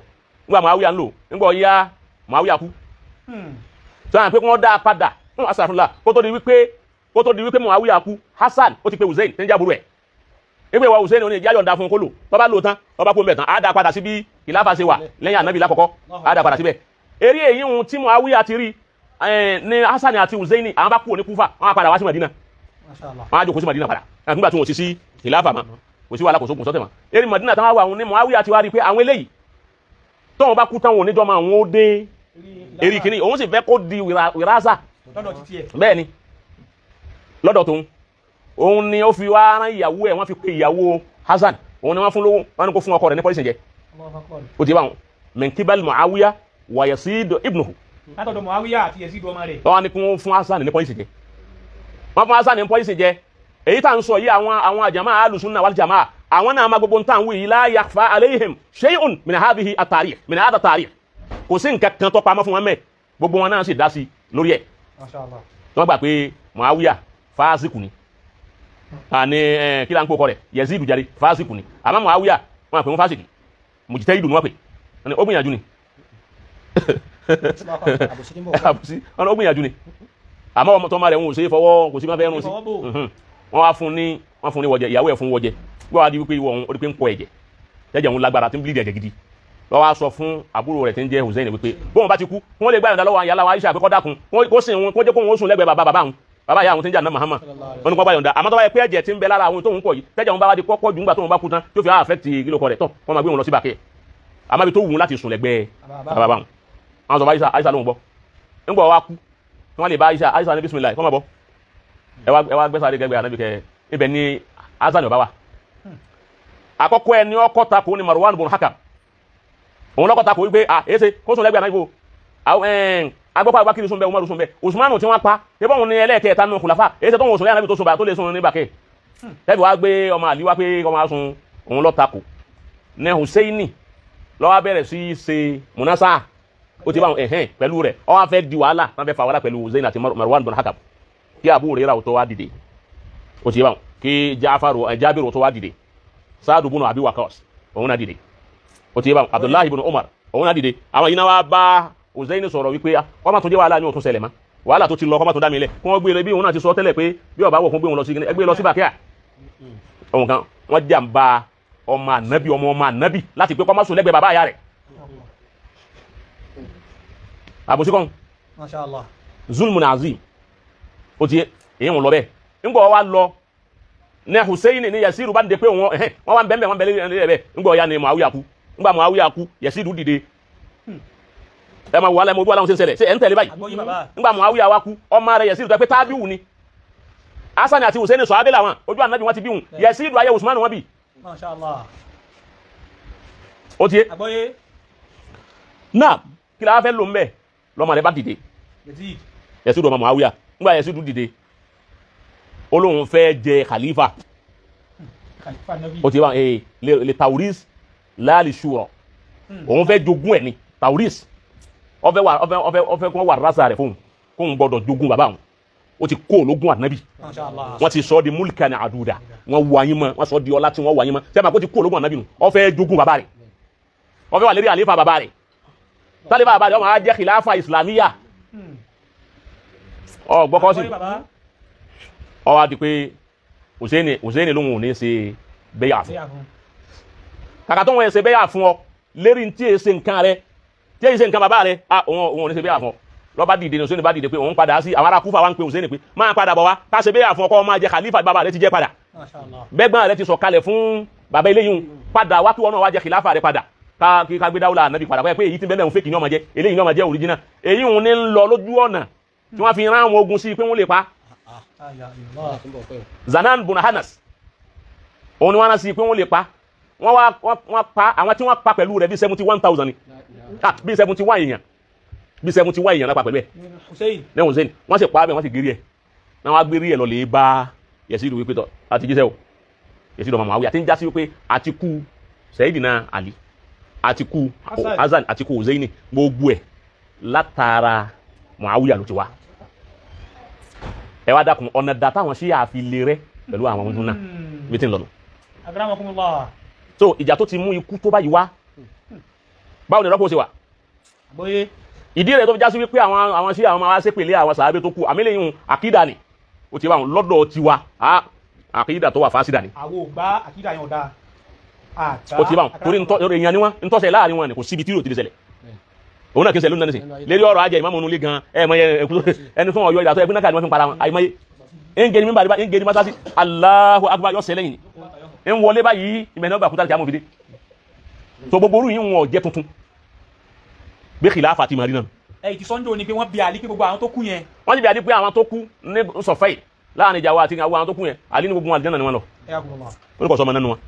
nígbà Muawiya ń lò, nígbà ọ̀ya Muawiya kú, sọ àwọn pé kí wọ́n dá a padà fún asàfúnla kó tó di wípé Muawiya kú. Hasan ó ti pe Hussein tí ń jábúrú ẹ̀ ìpè wa Hussein oní ìjà yọ̀ǹda fún kólò, tọ́ba lò tán ọba kó mẹ́tàn á dá padà sí bí ìlàfà ṣe wà lẹ́yìn ànábì lákọ̀ọ́kọ́, á dá padà síbẹ̀. Eré èyí ohun tí Muawiya ti rí ní Hasan àti Hussein àwọn bá kúrò ní Kúfà, wọn á padà wá sí Madina, wọn á jókòó sí Madina padà nígbà tí wọn ò sí sí ìlàfà mọ́, kò sí wàhálà, kò sókun sọ́tẹ̀ mọ́. Eré Madina táwọn wà ní Muawiya ti wá rí pé àwọn eléyìí tóun bá kú táwọn oníjọ́ máa wọn ó dé eré kìíní, òun sì fẹ́ kó di wìrásà bẹ́ẹ̀ ni lọ́dọ̀ tóun. Òun ni ó fi wá rán ìyàwó ẹ̀, wọ́n fi pe ìyàwó Hasan, òun ni wọ́n fún lówó, wọ́n ní kó fún ọkọ rẹ̀ ní pọ́lísì jẹ. Ó ti bá wọn mẹ̀nkíbal Muawiya wa Yazid ibnuhu. Látọ̀dọ̀ Muawiya àti Yazid ọmọ rẹ̀. Wọ́n ní kí wọ́n fún Hasan ní pọ́lísì jẹ, wọ́n fún Hasan ní pọ́lísì jẹ. Èyí tá à ń sọ yìí àwọn àjàmá alùsùnà wal jamaa àwọn náà máa gbogbo ń tàn wí yìí, la yakhfa alayhim shay'un min hadhihi at-tarikh min hadha at-tarikh, kò sí nǹkan kan tó pamọ́ fún wọn mẹ́, gbogbo wọn náà sì dá sí lórí ẹ̀. Wọ́n gbà pé Muawiya fásikù ni, ani kí la ń kó kọ rẹ̀ Yazidu jàre fásikù ni, àmọ́ Muawiya wọn àpè wọn fásìkì, mujtahidu ni wọn pè, ó gbìyànjú ni àbùsí wọn ó gbìyànjú ni, àmọ́ ọmọ tọ́mọ rẹ̀ wọn ò ṣe é fọwọ́, kò sí máa fẹ́ rún sí. Wọ́n wá fún ní wọ́n fún ní wọ́jẹ, ìyàwó ẹ̀ fún wọ́jẹ, wọ́n wá di wípé ìwọ òun ó di pé ń kọ ẹ̀jẹ̀, jẹ́jẹ̀ òun lágbára tí ń bleed ẹ̀jẹ̀ gidi. Wọ́n wá sọ fún àbúrò rẹ̀ tí ń jẹ́ Hussein wípé bóun bá ti kú wọ́n lè gbà yọ̀ǹda lọ́wọ́ àyàlá wa Aisha pé kó dákun kó sìn wọn, kó jẹ́ kóun ó sùn lẹ́gbẹ̀ẹ́ bàbá bàbá òun, bàbá ìyá àwọn tí ń jà náà Muhammad, wọn ní kó bá yọ̀ǹda. Àmọ́ tó bá yẹ pé ẹ̀jẹ̀ tí ń bẹ lára àwọn tóun kọ̀ yìí, tẹ́jẹ̀ òun bá wá di kọ́kọ́ jù ńgbà tóun bá kú tán tó fi affect kílò kọ rẹ̀ tán, wọ́n máa gbé wọn lọ sí bàkẹ́, àmọ́ ibi tó wù ú láti sùn lẹ́gbẹ̀ẹ́ bàbá bàbá wọn. Àwọn sọ bá Aisha, Aisha lóun gbọ́, ńgbọ́ wa kú kí wọ́n lè bá Aisha, Aisha ní bismillah kọ́ máa bọ́, ẹ wá gbẹ́sàárẹ̀ gẹ́gbẹ́ ànábì kẹ ibẹ̀ ni Hasan ọba wa. Àkọ́kọ́ ẹni ọkọ́ takò ní Marwan bun Hakam, òun lọ́kọ́ takò wípé à èsè kó sùn lẹ́gbẹ̀ẹ́ ànábì bò, agbọ́pọ̀ Abubakar sùn bẹ́ẹ̀, Umaru sùn bẹ́ẹ̀, Usmanu tí wọ́n pa ebí òun ni ẹlẹ́ẹ̀kẹta nínú kùlàfà, èsè tó ń sùn lẹ́yìn ànábì tó sùn bá tó lè sùn ní bàkẹ́ tẹ́bi wàá gbé ọmọ àlí wá pé ọmọ asùn, òun lọ́ takò ní Husseini lọ́wọ́ bẹ̀rẹ̀ sí í ṣe munasa, ó ti bá wọn ẹ̀hẹ́n pẹ̀lú rẹ̀, ó wá fẹ́ di wàhálà, wọ́n fẹ́ fa wàhálà pẹ̀lú Hussein àti Marwan bin Hakam, kí Abu Hurairah tó wá dìde, ó ti bá wọn kí Jafaru Jabiru tó wá dìde, Saadu bunu Abi Waqqas òun náà dìde, ó ti bá wọn Abdullahi ibn Umar òun náà dìde. Àwọn yìí náà wá bá Hussein sọ̀rọ̀ wípé kọ́ máa tún jẹ́ wàhálà ní òtún ṣẹlẹ̀ mọ́, wàhálà tó ti lọ kọ́ máa tún dá mi lẹ̀, kí wọ́n gbé lọ bí òun náà ti sọ tẹ́lẹ̀ pé bí ọba wọ̀ fún gbé òun lọ sí ẹgbẹ́ lọ sí Bàkíyà. Òun kan wọ́n jàǹbá ọmọ ànábì, ọmọ ọmọ ànábì láti pé kọ́ máa sùn lẹ́gbẹ̀ẹ́ bàbá àyà rẹ̀. Àbòsí kan Masha Allah. Zulmun azim, ó ti èyí ń lọ bẹ́ẹ̀. Ńgbọ́ wa lọ ní Hussein ní Yasiru bá ń de pé òun ẹ̀hẹ́n wọ́n wá ń bẹ́ẹ̀ wọ́n bẹ́ẹ̀ lé bẹ́ẹ̀. Ńgbọ́ ya ni Muawiya kú, ńgbà Muawiya kú Yasiru dìde. Ẹ máa wà lẹ́mọ̀ ojú aláwọn ṣe ń ṣẹlẹ̀ ṣe ẹ̀ ń tẹ̀lé báyìí. Ńgbà Muawiya wa kú ọmọ rẹ̀ Yasiru tó pé tábìwù ni Hasan àti Hussein sọ abẹ́lẹ̀ àwọn ojú ànábì wọn ti bí wọn, Yasiru ayé Usman wọn bí. Masha Allah. Ó ti yé náà kí la fẹ́ lò ń bẹ̀ lọ́mọ rẹ̀ bá dìde Yasiru ọmọ Muawiya. Ńgbà Yasiru dìde ó lóun fẹ́ jẹ khalifa, ó ti wá lè tauris láàlì ṣùrọ̀, òun fẹ́ jogún ẹ̀ ni tauris, Ọfẹ́ wà ọfẹ́ ọfẹ́ ọfẹ́ kí wọ́n wà rásà rẹ̀ fóun, kóun gbọ́dọ̀ jogún bàbá òun. Ó ti kó ológun ànábì. Masha Allah. Wọ́n ti sọ ọ́ di múlìkà ní àdúrà, wọ́n wọ ayé mọ́, wọ́n sọ ọ́ di ọlá tí wọ́n wọ ayé mọ́. Sẹ́mi àpótí kó ológun ànábì nù, ó fẹ́ jogún bàbá rẹ̀, ó fẹ́ wà lérí àléfà bàbá rẹ̀, tálífà bàbá rẹ̀, ó máa jẹ́ kìláfà ìsìlámíyà. Ọ gbọ́kọ́ sí. Àgbọ́yé bàbá. Ọ wá di pé Hùsẹ́nì, Hùsẹ́nì lóhùn ò ní ṣe bẹ́yà fún. Ṣé àfún. Kàkà tó wọn ṣe bẹ́yà fún ọ lérí tí èsè nǹkan rẹ, tí èsè nǹkan bàbá rẹ, a òun ò ní ṣe bẹ́yà fún ọ. Lọ́ba dìde ní Hùsẹ́nì bá dìde pé òun padà sí àwọn ará Kúfà, wá ń pe Hùsẹ́nì pé máa padà bọ̀ wá ká ṣe bẹ́yà fún ọ, kọ́ ọ máa jẹ khalifa bàbá rẹ ti jẹ́ padà. Masha Allah. Bẹ́gbọ́n rẹ ti sọ kalẹ̀ fún bàbá eléyìí, padà wá kí wọn náà wá jẹ kìláfà rẹ padà, ká kí ká gbé dáwùlà ànábì padà pé èyí tí bẹ́ẹ̀ ń fèkì ní ọmọ jẹ, eléyìí ní ọmọ jẹ òrìjínà. Èyí ń ní ń lọ lójú ọ̀nà tí wọ́n fi rán àwọn ogun sí i pé wọ́n lè pa. La ilaha illallah. Tí ń bọ̀ pẹ́ o. Zanan bun Hanas, òun ni wọ́n rán sí i pé wọ́n lè pa. Wọ́n wá wọ́n pa àwọn tí wọ́n pa pẹ̀lú rẹ̀ bíi 71,000 ni. Ah, bíi 71 èèyàn, bíi 71 èèyàn lápá pẹ̀lú ẹ̀. Hussein. Lẹ́hùn Hussein, wọ́n sì pa á bẹ́ẹ̀, wọ́n sì gérí ẹ̀ náà, wọ́n á gbérí ẹ̀ lọ lè bá Yẹ̀sídù wípé tọ́ àti jíṣẹ́ o. Yẹ̀sídù ọmọ Muawiya àti ń jásí wípé àti kú Sayyidina Ali, àti kú Hasan. Hasan, àti kú Hussein, gbogbo ẹ̀ látara Muawiya ló ti wá. Ẹ wá dákun, ọ̀nà dà táwọn ṣí àfi lè rẹ pẹ̀lú àwọn ọdún náà bí tí ń lọ nù. Akramakumullah. So ìjà tó ti mú ikú tó báyìí wá, báwo ni rọ́pò ṣe wà? Àgbọ́yé. Ìdí rẹ̀ tó fi já sí wípé àwọn sí àwọn máa wá ṣépèlé àwọn sàábé tó kù, àmì lẹ́yìn àkídà ni ó ti wà wọn lọ́dọ̀ tiwa á, àkídà tó wà fásidà ni. Àwọn ò gbá àkídà yẹn ò dáa. Àgbá. Ó ti bá wọn torí ntọ́ èèyàn ni wọn ntọ́sẹ̀ láàrin wọn ni kò síbi tí yóò ti lè ṣẹlẹ̀. Òun náà kì í ṣẹlẹ̀ lónìí nísìn lérí ọ̀rọ̀ ajẹ́ ìmáàmù nulẹ̀ gan ẹ̀ mọ ẹni fún ọ̀yọ́ ìdàtọ̀ ẹgbẹ́ náà kàdé wọn fi ń para wọn àyèmáyé ń gé ní mímbàdí ń gé ní mọ́sáàsì. Allahu Akbar, yọ sẹ́lẹ̀ yìí ń wọlé báyìí, ìmẹ̀ náà gbà kúta kí á mọ̀ fi dé. So gbogbo orú yìí wọn ò jẹ́ tuntun bí kìláfà ti máa rí náà. Ẹ ti sọ́njọ́ ni pé wọ́n bí Àlí pé gbogbo àwọn tó kú yẹn. Wọ́n ti bí adé pé àwọn tó kú ní sọ̀fẹ́ yìí láàrin ìjà wa àti àwọn tó kú yẹn, àlí ní gbogbo wọn àlìjánnà ni wọ́n lọ. Ayakumullah. Ó ní kò sọmọ nínú wọn.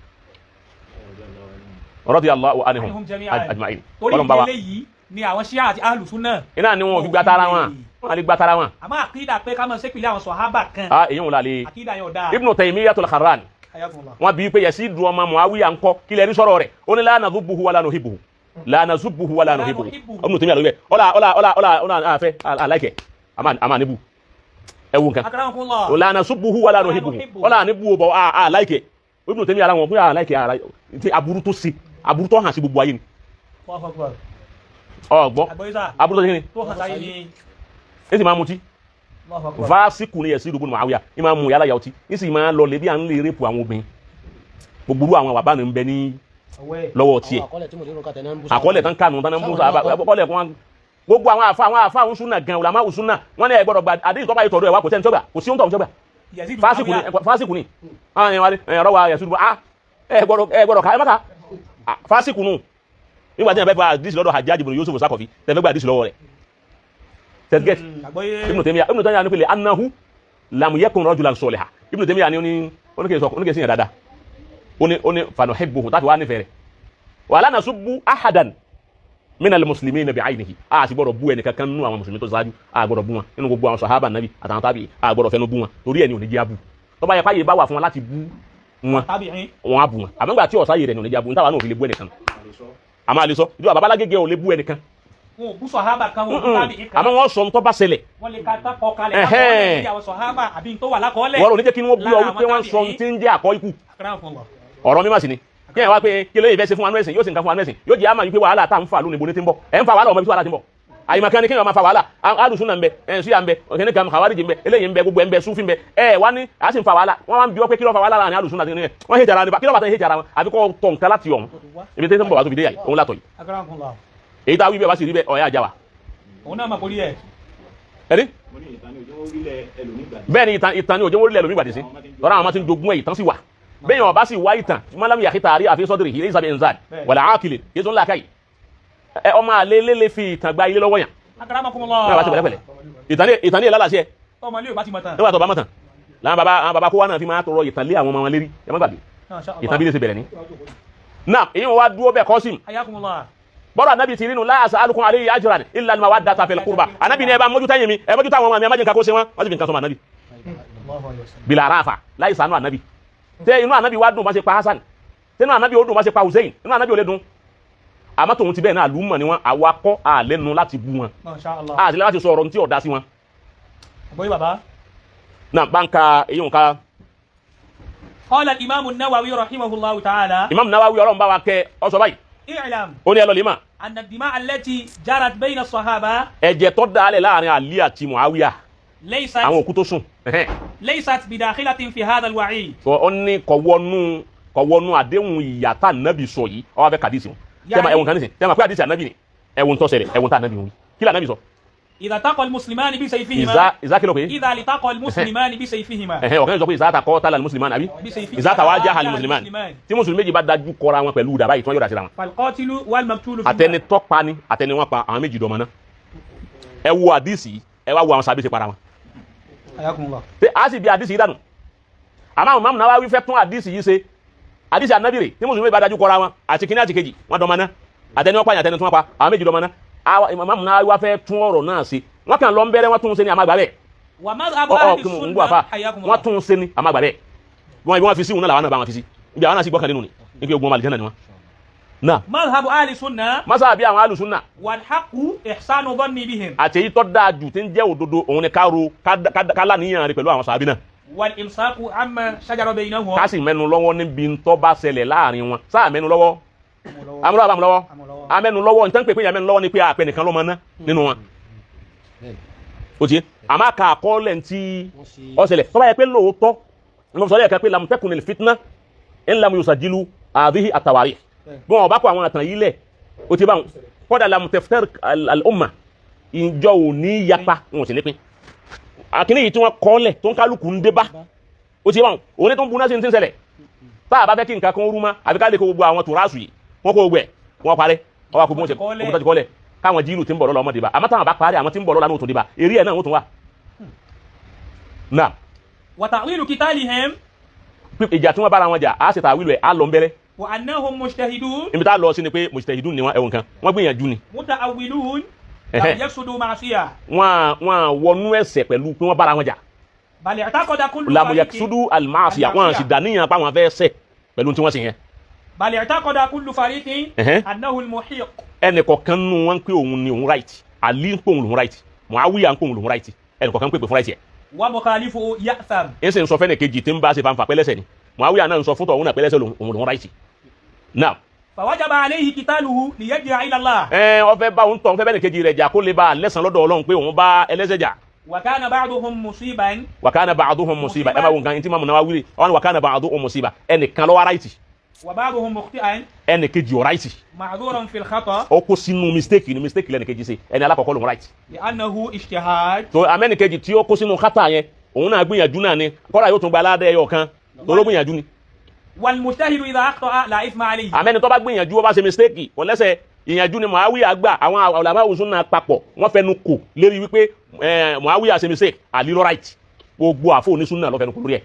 Radiyallahu anhum Anhum jami'an. ajma'in. Torí Ọlọ́run bá wa ìdílé yìí ni àwọn Ṣíà àti Ahlùsúnnà. Iná ni wọn ò fi gbá tara wọn, wọn à lè gbá tara wọn. Àmọ́ àkídà pé ká máa ṣépìlẹ̀ àwọn sọ̀hábà kan. A èyí wọn là lè. Àkídà yẹn ò dáa. Ibn Taymiyyah al-Harrani, Ayakumullah. wọn bí pé Yasidu ọmọ Muawiya ńkọ́, kí lè rí sọ̀rọ̀ rẹ̀? Ó ní la nadhubbuhu wala nuhibbuhu, la nazubbuhu wala nuhibbuhu. Ibn Taymiyyah ló bẹ ọlá ọlá ọlá ọlá ọlá àfẹ aláìkẹ àmà níbu ẹwù nǹkan. Akramakumullah. La nasubbuhu wala nuhibbuhu, ọlá níbu bọ̀ aláìkẹ. Ibn Taymiyyah ara wọn fún aláìkẹ tí aburú tó ṣe, aburú tó hàn sí gbogbo ayé ni. Allahu Akbar. Ọgbọ́ Àgbọ́yé sà. aburú tó ṣe ni. Tó hàn sáyé ni. Ẹ sì máa mutí. Allahu Akbar. Fásikù ni Yasidu ibn Muawiya ní máa mú yálà yàwó tí ní sì máa lọ lé bí à ń lè rẹ́pù àwọn obìnrin. Gbogbo àwọn bàbá mi ń bẹ ní Ọwẹ́. lọ́wọ́ tiẹ̀. Àwọn àkọọ́lẹ̀ tí mo lérò kàtẹ́ náà ń bú. Àkọọ́lẹ̀ tán kànú tán ń bú sábà àkọọ́lẹ̀ kan gbogbo àwọn àfa, àwọn àfa àwọn súnà gan ulama súnà wọn ní ẹ gbọ́dọ̀ gba àdéhùn tó bá yẹ tọ̀dọ̀ ẹ̀ wá, kò sẹ́ni tó gbà, kò sí ohun tó gbà. Yazid Fásikù ni. Muawiya. Fásikù ni àwọn ẹ̀yàn wa ni ẹ̀rọ wa Yasidu ah ẹ gbọ́dọ̀ ká ẹ má ká. Ah, fásikù nù. Nígbà tí ẹ bẹ fa àdìsí lọ́dọ̀ Hajjaj ibn Yusuf Saqafi, tẹ fẹ́ gba àdìsí lọ́wọ́ rẹ̀ tẹ̀gẹ́tì. Àgbọ́yé. Ibn Taymiyyah, Ibn Taymiyyah ní pẹ̀lẹ́ anahu lam yakun rajulan saliha. Ibn Taymiyyah ní oní oníkèsí oníkèsí yẹn dáadáa, oní fanuhibbuhu tàbí wà nífẹ̀ẹ́ rẹ̀ wala nasubbu ahadan minal muslimina bi'aynihi. A sì gbọ́dọ̀ bú ẹnì kankan nínú àwọn mùsùlùmí tó ṣáájú, a gbọ́dọ̀ bú wọn nínú gbogbo àwọn sahaba nabi àtàwọn tábì, a gbọ́dọ̀ fẹnu bú wọn torí ẹni ò ní jẹ́ abú. Tó bá yẹ káyé bá wà fún wọn láti bú wọn, Tabi'in. wọn á bú wọn. Àmọ́ nígbà tí ọ̀sá yìí rẹ̀ ní ò ní jẹ́ abú, níta wà náà ò fi lè bú ẹnìkan. Àmọ́ àlè sọ ìdúrà babalágége ò lè bú ẹnìkan. Wọn ò bú sọ̀hábà kan, wọn ò bú tábìí kan. Àmọ́ wọn sọ ntọ́ bá ṣẹlẹ̀. Wọ́n lè ka tán kọ kalẹ̀ Ẹhẹ́n. lákọọ́lẹ̀ bí àwọn sọ̀hábà àbí n tó wà lákọọ́lẹ̀. Wọ́n ò ní jẹ́ kí wọ́n bú ọ Lára wípé àwọn wọ́n sọ tábìí. tí ń jẹ́ àkọ́ ikú. Akramakumullah. Ọ̀rọ̀ mímọ̀ sí ni kí ẹ̀ wá pé kí lóye fẹ́ ṣe fún wa nú ẹ̀sìn, yóò sì nǹkan fún wa nú ẹ̀sìn, yóò jẹ́ àmà wípé wàhálà tá à ń fà lónìí bo ní ti ń bọ̀. Ẹ̀ ń fa wàhálà ọmọ ibi tí wàhálà ti ń bọ̀. Àyìnbá ni kéèyàn máa fa wàhálà. Alùsùn náà ń bẹ, ẹ̀ ṣíà ń bẹ, ọ̀kẹ́ni kan kàwáríjì ń bẹ, eléyìí ń bẹ, gbogbo ẹ̀ ń bẹ, súfì ń bẹ. Ẹ̀ wá ní à sì ń fa wàhálà. Wọ́n wá ń bi ọ́ pé kí ló fa wàhálà láàrin alùsùn náà ẹ̀ wọ́n hẹ́jà ara nípa kí ló bá tẹ̀ hẹ́jà ara wọn, àfi kọ́ tọ̀ nǹkan láti ọ̀hún ibi tí ń bọ̀ wá tó fi dé yà yìí òun látọ̀ yìí. Akramakumullah. Èyí tá a wí bẹ́ẹ̀ bá sì rí bẹ́ẹ̀, ọ̀ya àjà wa. Òun náà mà kórí ẹ̀. Ẹni Mo ní ìtàn ní ojú orílẹ̀ ẹlòmíì gbà. Bẹ́ẹ̀ ni ìtàn ni òjò wọ́n rí lẹ́lòmíì gbàdé sí lọ́rọ̀ àwọn máa ti ń jogún ẹ̀. Ìtàn sì wà bẹ́ẹ̀ yẹn, ọba sì wá ìtàn mọ́lámù yàkítà àrí àfi sọ́dúrì yìí lẹ́yìn sábẹ́ ẹ̀nzán wàlà ákìlì yìí tó ń làákàyè ẹ ọmọ àlẹ́ lélẹ́ fi ìtàn gba ilé lọ́wọ́ yàn. Akramakumullah. Ní àbá ti pẹ̀lẹ́pẹ̀lẹ́ ìtàn ní ìlàlàsí ẹ. Ọmọ ilé ò bá ti mọ̀ tán. Nígbà tó bá mọ̀ tán làwọn baba, àwọn baba kó wá náà fi máa tọrọ ìtàn lé àwọn ọmọ wọn lérí. Ẹ má gbàgbé Masha Allah. ìtàn bí lè ṣe bẹ̀rẹ̀ ní. Náà èyí wọn wá dúró bẹ́ẹ̀ kọ́sìm. Ayakumullah. Bọ́dọ̀ anabi ti rínu la as'alukum alayhi ajran illa al-mawaddata fil qurba. Anabi ni ẹ bá mójútó ẹ̀yìn mi, ẹ mójútó àwọn ọmọ mi, ẹ má jẹ́ nǹkan kó ṣe wọn. Wọ́n sì fi nǹkan sọmọ anabi Allahu alayhi wa sallam. bila arafa láì sànú anabi tẹ inú anabi wa dùn bá ṣe pa Hasan, tẹnu anabi ó dùn bá ṣe pa Hussein, inú anabi ò lè dùn. Àmọ́ tòun ti bẹ́ẹ̀ náà àlùmọ̀ ni wọ́n, àwa kọ́ àlẹ́nu láti bú wọn, Masha Allah. àti láti sọ ọ̀rọ̀ tí ọ̀dá sí wọn. Àgbọ́yé bàbá. Náà báńkà èyí nǹka. Qala al-Imam an-Nawawi rahimahullahu ta'ala. Imam Nawawi ọlọ́run bá wa kẹ́ ọ sọ báyìí. I'lam. Ó ní ẹ lọ lè mà. Anna ad-dima'a allati jarat bayna as-sahaba. Ẹ̀jẹ̀ tó dálẹ̀ láàrin Ali àti Muawiya. Laysat. Àwọn òkú tó sùn. Laysat bidakhilatin fi hadha al-wa'id. Ó ní kọ̀wọ́nú àdéhùn ìyà tá ànábì sọ yìí, ó wá fẹ́ kàdísì wọn. Tẹ́ẹ̀ma ẹ̀wọ̀n kan nísìn, tẹ́ẹ̀ma pé àdísì ànábì ni ẹ̀wọ̀n tó ṣẹlẹ̀, ẹ̀wọ̀n tá ànábì wí. Kí lànábì sọ? Idha taqa al-muslimani bisayfihima. Ìzá kí ló pé? Idha litaqa al-muslimani bisayfihima. Ọ̀kan sọ pé ìzá taqatala al-muslimani àbí? Ìzá tawajaha al-muslimani. Tí mùsùlùmí méjì bá dájú kọra wọn pẹ̀lú dàbá yìí tí wọ́n yọ̀dà síra wọn. Fal-qatilu wal-maqtulu fi Àtẹni tó pa ni àtẹni wọn pa àwọn méjì dọ̀mọ́ náà. Ẹ wo àdísì, ẹ wá wo àwọn sábẹ́ ṣe para wọn. Ayakumullah. Ṣé a sì bí àdísì yìí dànù? Àmọ́ àwọn Imam Nawawi fẹ́ tún àdísì yìí ṣe. Àdísì ànábì rè tí mùsùlùmí bá dájú kọra wọn àti kíní àti kejì wọn dọ̀mọ́ náà. Àtẹni wọn pa àtẹni tí wọn pa àwọn méjì dọ̀mọ́ náà. Imam Nawawi wá fẹ́ tún ọ̀rọ̀ náà ṣe. Wọ́n kàn lọ ń bẹ̀rẹ̀ wọ́n tún ṣe ní àmàgbà bẹ́ẹ̀. Wa madhhabu ahli sunnah wọ́n tún ṣe ní àmàgbà bẹ́ẹ̀. Wọ́n ibi wọ́n fi sí òun náà làwọn náà bá wọn fi sí. Ibi àwọn náà sì gbọ́kàn nínú ni. Ibi ogun ọmọ àlìjẹ́nà ni wọ́n. Náà. Madhhabu ahli sunnah. Masa bí àwọn ahli sunnah. Wal haqqu ihsanu dhanni bihim. Àti èyí tó dáa jù tí ń jẹ́ òdodo òun ni ká ro ká láníyàn rẹ̀ pẹ̀lú àwọn sàábì náà. Wal imsaku amma shajara baynahum. Ká sì mẹ́nu lọ́wọ́ níbi tó bá ṣẹlẹ̀ láàrin wọn. Sáà mẹ́nu lọ́wọ́. Amúlọ́wọ́ àbámúlọ́wọ́. Amẹ́nu lọ́wọ́ nǹkan pè pé amẹ́nu lọ́wọ́ ni pé àpẹ nìkan ló máa ná nínú wọn. O ti àmọ́ àka àkọọ́lẹ̀ ntí ọ̀sẹ̀lẹ̀ tó bá yẹ pé lóòótọ́ ní sọ lẹ́ẹ̀kan pé lam takunil fitna in lam yusajilu hadhihi at-tawarikh. Bí wọn bá kó àwọn àtàn yìí lẹ̀ o ti bá wọn kọ́dà lam taftar al-umma ìjọ ò ní yapa wọn ò sì ní pín. Àkíní yìí tí wọ́n kọ́lẹ̀ tó ń kálukú ń dé bá o ti bá wọn òun ní tó ń buná sí ní ti ń ṣẹlẹ̀. Tá a bá fẹ́ kí nǹkan kan rú mọ́ àfi ká lè kó gbogbo àwọn tòrásù yìí wọ́n kó gbogbo ẹ̀ wọ́n parẹ́ wọ́n wá kó bí wọ́n ṣe kó tọ́jú kọ́lẹ̀ káwọn jíìlù tí ń bọ̀ lọ́la ọmọdé bá àmọ́ táwọn bá parí àwọn tí ń bọ̀ lọ́la ní òtún dé bá eré ẹ̀ náà wọ́n tún wà. Náà. Wa ta'wilu qitalihim. Ìjà tí wọ́n bára wọn jà á ṣe tàwílù ẹ̀ á lọ ń bẹ́rẹ́. Wa annahum mujtahidun. Ibi tá a lọ sí ni pé mujtahidun ni wọ́n ẹ̀wọ̀n kan wọ́n gbìyànjú ni. Muta'awwilun. Lam yaqsudu ma'siyah. Wọ́n wọnú ẹ̀ṣẹ̀ pẹ̀lú pé wọ́n bára wọn jà. Bal i'taqada kullu lam yaqsudu al-ma'siyah wọ́n sì dàníyàn pa wọn fẹ́ ṣẹ̀ pẹ̀lú tí wọ́n sì yẹn. Bal i'taqada kullu fariqin annahu al-muhiq. Ẹnì kọ̀ọ̀kan nù wọn pé òun ni òun right, Ali ń pé òun lòun right, Muawiya ń pé òun lòun right, ẹnì kọ̀ọ̀kan ń pè pé fún right yẹ. Wa mukhalifuhu ya'tham. Ẹ sì ń sọ fẹ́nì kejì tí ń bá ṣe fanfa pẹ́lẹ́sẹ̀ ni Muawiya náà ń sọ fún tọ̀hún náà pẹ́lẹ́sẹ̀ òun lòun right. Now. Fawajaba alayhi qitaluhu liyarji'a ila Allah. Ẹ ọ fẹ́ bá òun tọ̀ fẹ́ bẹ́ẹ̀ kejì rẹ̀ jà kó lè bá lẹ́sàn lọ́dọ̀ Ọlọ́run pé òun bá ẹlẹ́sẹ̀ jà. Wa kana ba'duhum musiban. Wa kana ba'duhum musiban ẹ máa wo nǹkan tí Imam Nawawi wọn wa kana ba'duhum musiban ẹnìkan ló wá right. Wa ba'duhum mukhti'an. Ẹnì kejì ò right. Ma'dhuran fil khata. Ó kó sínú mistake ni mistake lẹ́nì kejì ṣe ẹni alákọ̀ọ́kọ́ lòun right. Li'annahu ijtihad. Tó amẹ́nì kejì tí ó kó sínú khata yẹn òun náà gbìyànjú náà ni kọ́ra yóò tún gba aládé ẹyọ kan tó ló gbìyànjú ni. Wal mujtahidu idha akhta'a la ithma alayhi. Àmẹ́ni tó bá gbìyànjú ó bá ṣe mistake kò lẹ́sẹ̀ ìyànjú ni Muawiya gbà àwọn ulama sunna papọ̀ wọ́n fẹnu kò lérí wípé Muawiya ṣe mistake Ali ló right gbogbo àfọ onísúnà ló fẹnu kò lórí ẹ̀.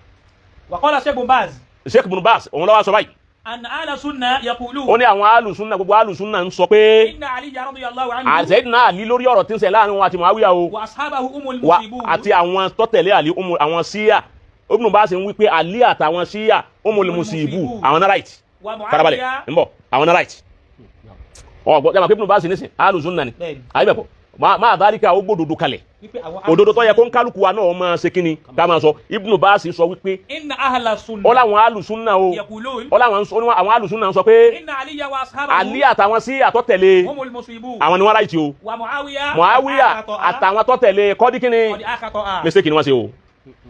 Wa qala Sheikh Ibn Baz. Sheikh Ibn Baz òun ló wá sọ báyìí. Anna ahla sunna yaqulun. Ó ní àwọn ahlu sunna gbogbo ahlu sunna ń sọ pé. Inna Aliya radiyallahu anhu. Sayyidina Ali lórí ọ̀rọ̀ tí ń ṣe láàrin wọn àti Muawiya o. Wa ashabahu umul musibun. Àti àwọn tó tẹ̀lé Ali àwọn síyà Ibn Baz ń wí pé Ali àtàwọn síyà umul musibun àwọn náà right. Farabalẹ̀ ń bọ̀ àwọn náà right. Ọ̀gbọ́n jẹ́ Ibn Baz nísìn ahlu sunna ni. Àyẹ̀bẹ̀kọ̀ máa dálíkà ó gbódòdó kalẹ̀ òdodo tó yẹ kó ń kálukú wa náà máa ṣe kíni ká máa sọ Ibn Baz sọ wípé inna ahla sunna ó láwọn alùsúnà o ó láwọn àwọn alùsúnà sọ pé inna Aliya wa ashabahu Ali àtàwọn sí àtọ́tẹ̀lé humul musibun àwọn ni wọ́n ráìtì o wa Muawiya Muawiya àtàwọn tọ́tẹ̀lé kọ́dí kíni mistake ni wọ́n ṣe o.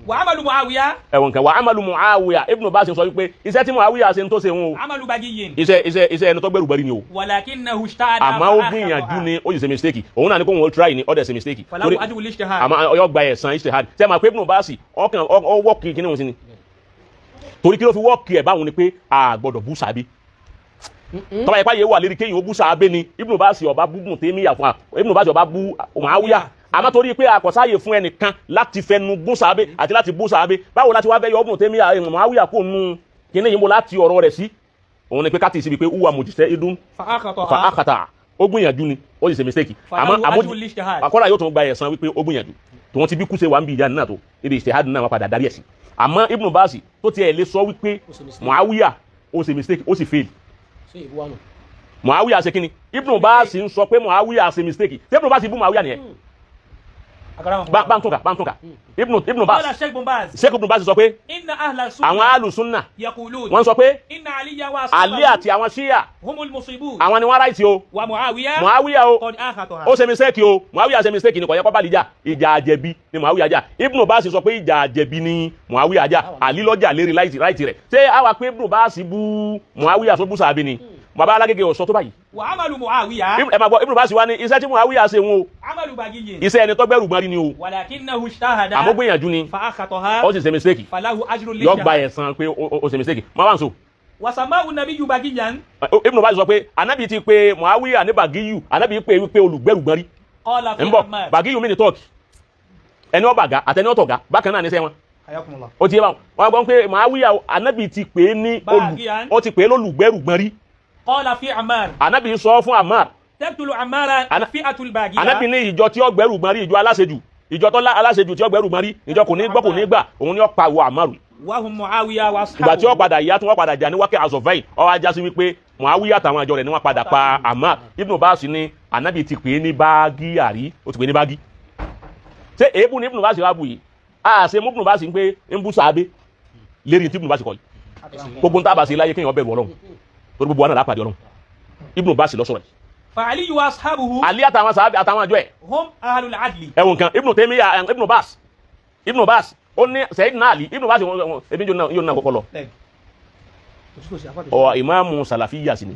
Wa amalu Muawiya ẹ̀wọ̀n kan wa amalu Muawiya Ibn Baz sọ wípé iṣẹ́ tí Muawiya ṣe ń tó ṣe ń o amalu bagiyin iṣẹ́ ẹni tó gbẹrù gbẹrí ni o walakinnahu ijtahada àmọ́ ó gbìyànjú ni ó sì ṣe mistake òun náà ni kó wọn try ni ó dẹ̀ ṣe mistake falahu ajrul ijtihad àmọ́ ọyọ́ gba ẹ̀san ijtihad ṣé máa pé Ibn Baz ọkàn ọwọ́ kìíní òun sí ni torí kí ló fi wọ́ọ̀kì ẹ̀ báwọn ni pé a gbọ́dọ̀ bú sàbí tọ́ba yẹ páyé wà lérí kéyìn ó bú sàbí ni Ibn Baz ọba bú Ibn Taymiyyah fún wa Ibn Baz ọba bú Muawiya àmọ́ torí pé àkọsáyè fún ẹnìkan láti fẹnu gún sàbẹ àti láti bú sàbẹ báwo láti wá fẹ́ yọ Ibn Taymiyyah Muawiya kó nu kíní yìí mo láti ọ̀rọ̀ rẹ̀ sí òun ni pé káàtì síbi pé uwa mujtahidun fa akhata ó gbìyànjú ni ó sì ṣe mistake àmọ́ àkọ́lá yóò tún gba ẹ̀san wípé ó gbìyànjú tòun ti bí kúṣe wà ń bí ìjà náà tó ibi ijtihad náà wọ́n padà darí ẹ̀ sí àmọ́ Ibn Baz tó tiẹ̀ lè sọ wípé Muawiya ó ṣe mistake ó sì fail. Muawiya ṣe kíni? Ibn Baz ń sọ pé Muawiya ṣe mistake. Ṣé Ibn Baz bú Muawiya nìyẹn? Bá ń túnka, bá ń túnka. Ibn Baz, قال الشيخ بن باز Sheikh Ibn Baz sọ pé إن أهل السنة àwọn alùsùnà يقولون wọ́n sọ pé إن علي Ali وأصحابه àti àwọn Shia هم المصيبون àwọn ni wọ́n ráìtì o. ومعاوية Muawiya o قد أخطأ. ó ṣe mistake o. Muawiya ṣe mistake ni, kò yẹ kó bá lè jà. Ìjà àjẹbí ni Muawiya jà. Ibn Baz sọ pé ìjà àjẹbí ni Muawiya jà. Ali lọ́jà lérí ráìtì rẹ̀. Ṣé àwa pé Ibn Baz bú Muawiya tó bú sàbí ni? Bàbá alágége ò sọ tó báyìí. وعمل معاوية Ẹ máa gbọ́, Ibn Baz wá ní iṣẹ́ tí Muawiya ṣe wọn o, عمل بغي iṣẹ́ ẹni tó gbẹ́rù gbọ́n rí ni o, ولكنه اجتهد àmọ́ gbìyànjú ni, فأخطأها ó sì ṣe mistake, فله أجر yọ gba للاجتهاد. ẹ̀san pé ó ṣe mistake. Má wà ń so. وسماه النبي بغيا. Ibn Baz sọ pé anabi ti pe Muawiya ní bàgíyù, anabi pé wípé olùgbẹ́rù gbọ́n rí. قال في Ń bọ̀ عمار. bàgíyù mi ní tọ́ọ̀kì, ẹni ọ̀bàgà àtẹni ọ̀tọ̀gà bákan náà ní sẹ́wọ̀n. Hayakumullah. Ó ti yé báwọn wọn gbọ́n pé Muawiya anabi ti pè é ní olù Bàgíyàn. ó ti pè é lólùgbẹ́rù gbọ́n rí. قال في عمار Anabi sọ fún Ammar تقتل عمار فئة الباغية. anabi ní ìjọ tí ó gbẹ́rù gbọ́n rí, ìjọ aláṣejù, ìjọ tó aláṣejù tí ó gbẹ́rù gbọ́n rí, ìjọ kò ní gbọ́ kò ní gbà, òun ni ó pa wọ Ammar. وهم معاوية Ìgbà tí ó وأصحابه. padà yá tí wọ́n padà jà ní wákẹ́ azọ̀fẹ́yìn, ó wá já sí wípé Muawiya àtàwọn àjọ rẹ̀ ni wọ́n padà pa Ammar. Ibn Baz ní anabi ti pè é ní báàgì àrí, ó ti pè é ní báàgì. Ṣé èébú ni Ibn Baz wá bù yìí? A ṣe mú Ibn Baz ń pé ń bú sàábé lérí tí Ibn Baz kọ yìí. Gbogbo ń tábà sí láyé kéèyàn bẹ̀rù Ọlọ́run, torí gbogbo wa náà lápàdé Ọlọ́run. Ibn Baz ló sọ̀rọ̀ yìí. فعلي وأصحابه Ali àtàwọn sàábé àtàwọn àjọ ẹ̀ هم أهل العدل. ẹ̀wọ̀n kan Ibn Taymiyyah, Ibn Baz, Ibn Baz ó ní Sayyidina Ali. Ibn Baz ebi yóò náà kọ́kọ́ lọ Kò sí àfàdé. ọ ìmáàmù sàlàfíyà sí ni,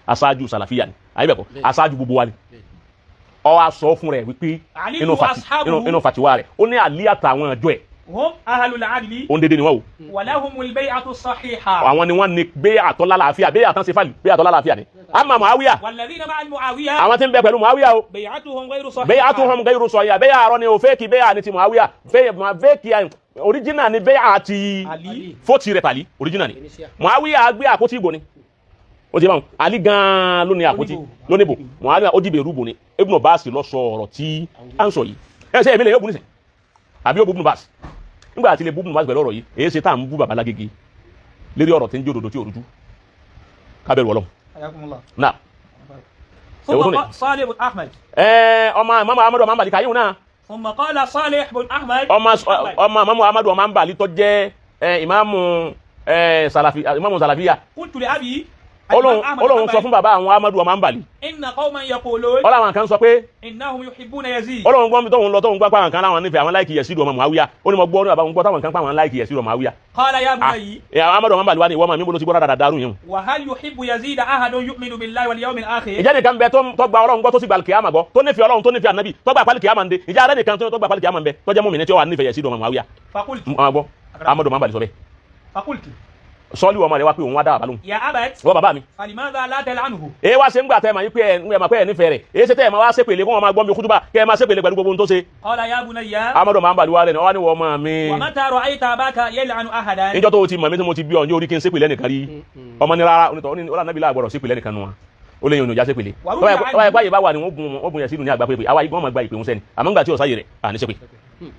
aṣáájú sàlàfíyà ni, àyè bẹ́ẹ̀ kọ́, aṣáájú gbogbo wa ni. Ọ wa sọ fún rẹ̀ wípé Ali inú wa fati ashabuhu. inú fatiwa rẹ̀, ó ní Ali àtàwọn àjọ ẹ̀ هم أهل العدل ó ń dédé ni wọ́n o. ولهم البيعة الصحيحة. Àwọn ni wọ́n ní gbé àtọ́ lálàáfíà, gbé àtọ́ sefali, gbé àtọ́ lálàáfíà ni. Ama Muawiya والذين مع معاوية àwọn tí ń bẹ pẹ̀lú Muawiya o, بيعتهم غير صحيحة. bẹ́ẹ̀ àtúhọ̀m gairu sọ̀yà, bẹ́ẹ̀ àárọ̀ ni o, fẹ́ẹ̀kì bẹ́ẹ̀ àni ti Muawiya, fẹ́ẹ̀kì original ni bẹ́ẹ̀ àti علي fóòtì rẹ̀ tàlí original ni. Tunisia. Muawiya gbé àpótí ìbò ni, ó ti bá wọn Ali gan-an ló ní àpótí lónìbò, Muawiya ó dìbò èrúbò ni. Ibn Baz lọ sọ ọ̀rọ̀ tí à ń sọ yìí. Ẹ ṣe èmi lè yóò bu nísìn àbí yóò bu Ibn Baz nígbà àti lè bu Ibn Baz pẹ̀lú ọ̀rọ̀ yìí? Èyí ṣe tá à ń bú baba Lágége lérí ọ̀rọ̀ tí ń jó òdodo tí ò rújú. Kábẹ́rù Ọlọ́run. Hayakumullah. Náà ثم يقولون قال صالح بن أحمد ẹ ọmọ Imam Ahmadu ọmọ Hanbali kàyéhùn náà. ثم قال صالح بن أحمد Ọmọ محمد. ọmọ Imam Ahmadu ọmọ Hanbali tó jẹ́ ẹ ìmáàmù ẹ sàlàfí, ìmáàmù sàlàfíà. قلت لأبي Olóhùn الإمام أحمد Olóhùn sọ بن fún bàbá àwọn Ahmadu ọmọ Hanbali إن قوما يقولون ọlọ́wọ́n kan sọ pé إنهم يحبون يزيد. Ọlọ́run gbọ́n mi tóun lọ tóun gbọ́ pé àwọn kan láwọn nífẹ̀ẹ́ àwọn láìkì Yẹ̀sídù ọmọ Muawiya. Ó ní mo gbọ́ ní bàbá òun gbọ́ táwọn kan pa àwọn láìkì Yẹ̀sídù ọmọ Muawiya. قال يا بني Ẹ Amadu ọmọ Hanbali wa ni ìwọ ọmọ mi, mo ló ti gbọ́ dáadáa dárú yẹn. وهل يحب يزيد أحد يؤمن بالله واليوم الآخر؟ Ìjẹ́ nìkan bẹ tó gba Ọlọ́run gbọ́, tó sì gba kìámà gbọ́, tó nífẹ̀ẹ́ Ọlọ́run, tó nífẹ̀ẹ́ Ànábì, tó gba pálí kìámà ń de? Ìjẹ́ arẹ́ nìkan tó gba pálí kìámà ń bẹ tó jẹ́ mùmínì tí ó wà nífẹ̀ẹ́ Yẹ̀sídù ọmọ Muawiya? فقلت Ọmọ gbọ́, Amadu ọmọ Hanbali sọ bẹ́ẹ̀. فقلت Sọ́ọ́lì ọmọ rẹ̀ wá pé òun wá dá bàbá lóhùn. يا أبت Wọ́n bàbá mi. فلماذا لا تلعنه؟ Èyí wá ṣe ń gbà tẹ́ ẹ máa yí pé ẹ máa pé ẹ nífẹ̀ẹ́ rẹ̀, èyí ṣe tẹ́ ẹ máa wá ṣépèlé kó wọn máa gbọ́ mi kútúbà kẹ́ ẹ máa ṣépèlé pẹ̀lú gbogbo ohun tó ṣe? قال يا بني Amadu ọmọ Hanbali wa rẹ̀ ni wọ́n wá ní wọ́n ọmọ mi. ومتى رأيت أباك يلعن أحدا؟ Níjọ́ tó o ti mọ̀ mí tí mo ti bí ọ ní orí kí n ṣépè lẹ́nìkan rí? Ọmọ ní rárá. Onítọ̀ ní ọlọ́nà bílá àgbọ̀rọ̀ ṣépè lẹ́nìkan nu wọn, ó lè yàn ònà ṣépè. Wàrúwà Tọ́wọ́ ẹ̀kọ́ àyè bá wà ní wọ́n bùn yẹn sínú ní àgbà pépè, àwa igbó wọn máa gba ìpè wọn sẹ́ni, àmọ́ ńgbà tí ọ̀sáyè rẹ̀ à ní ṣépè.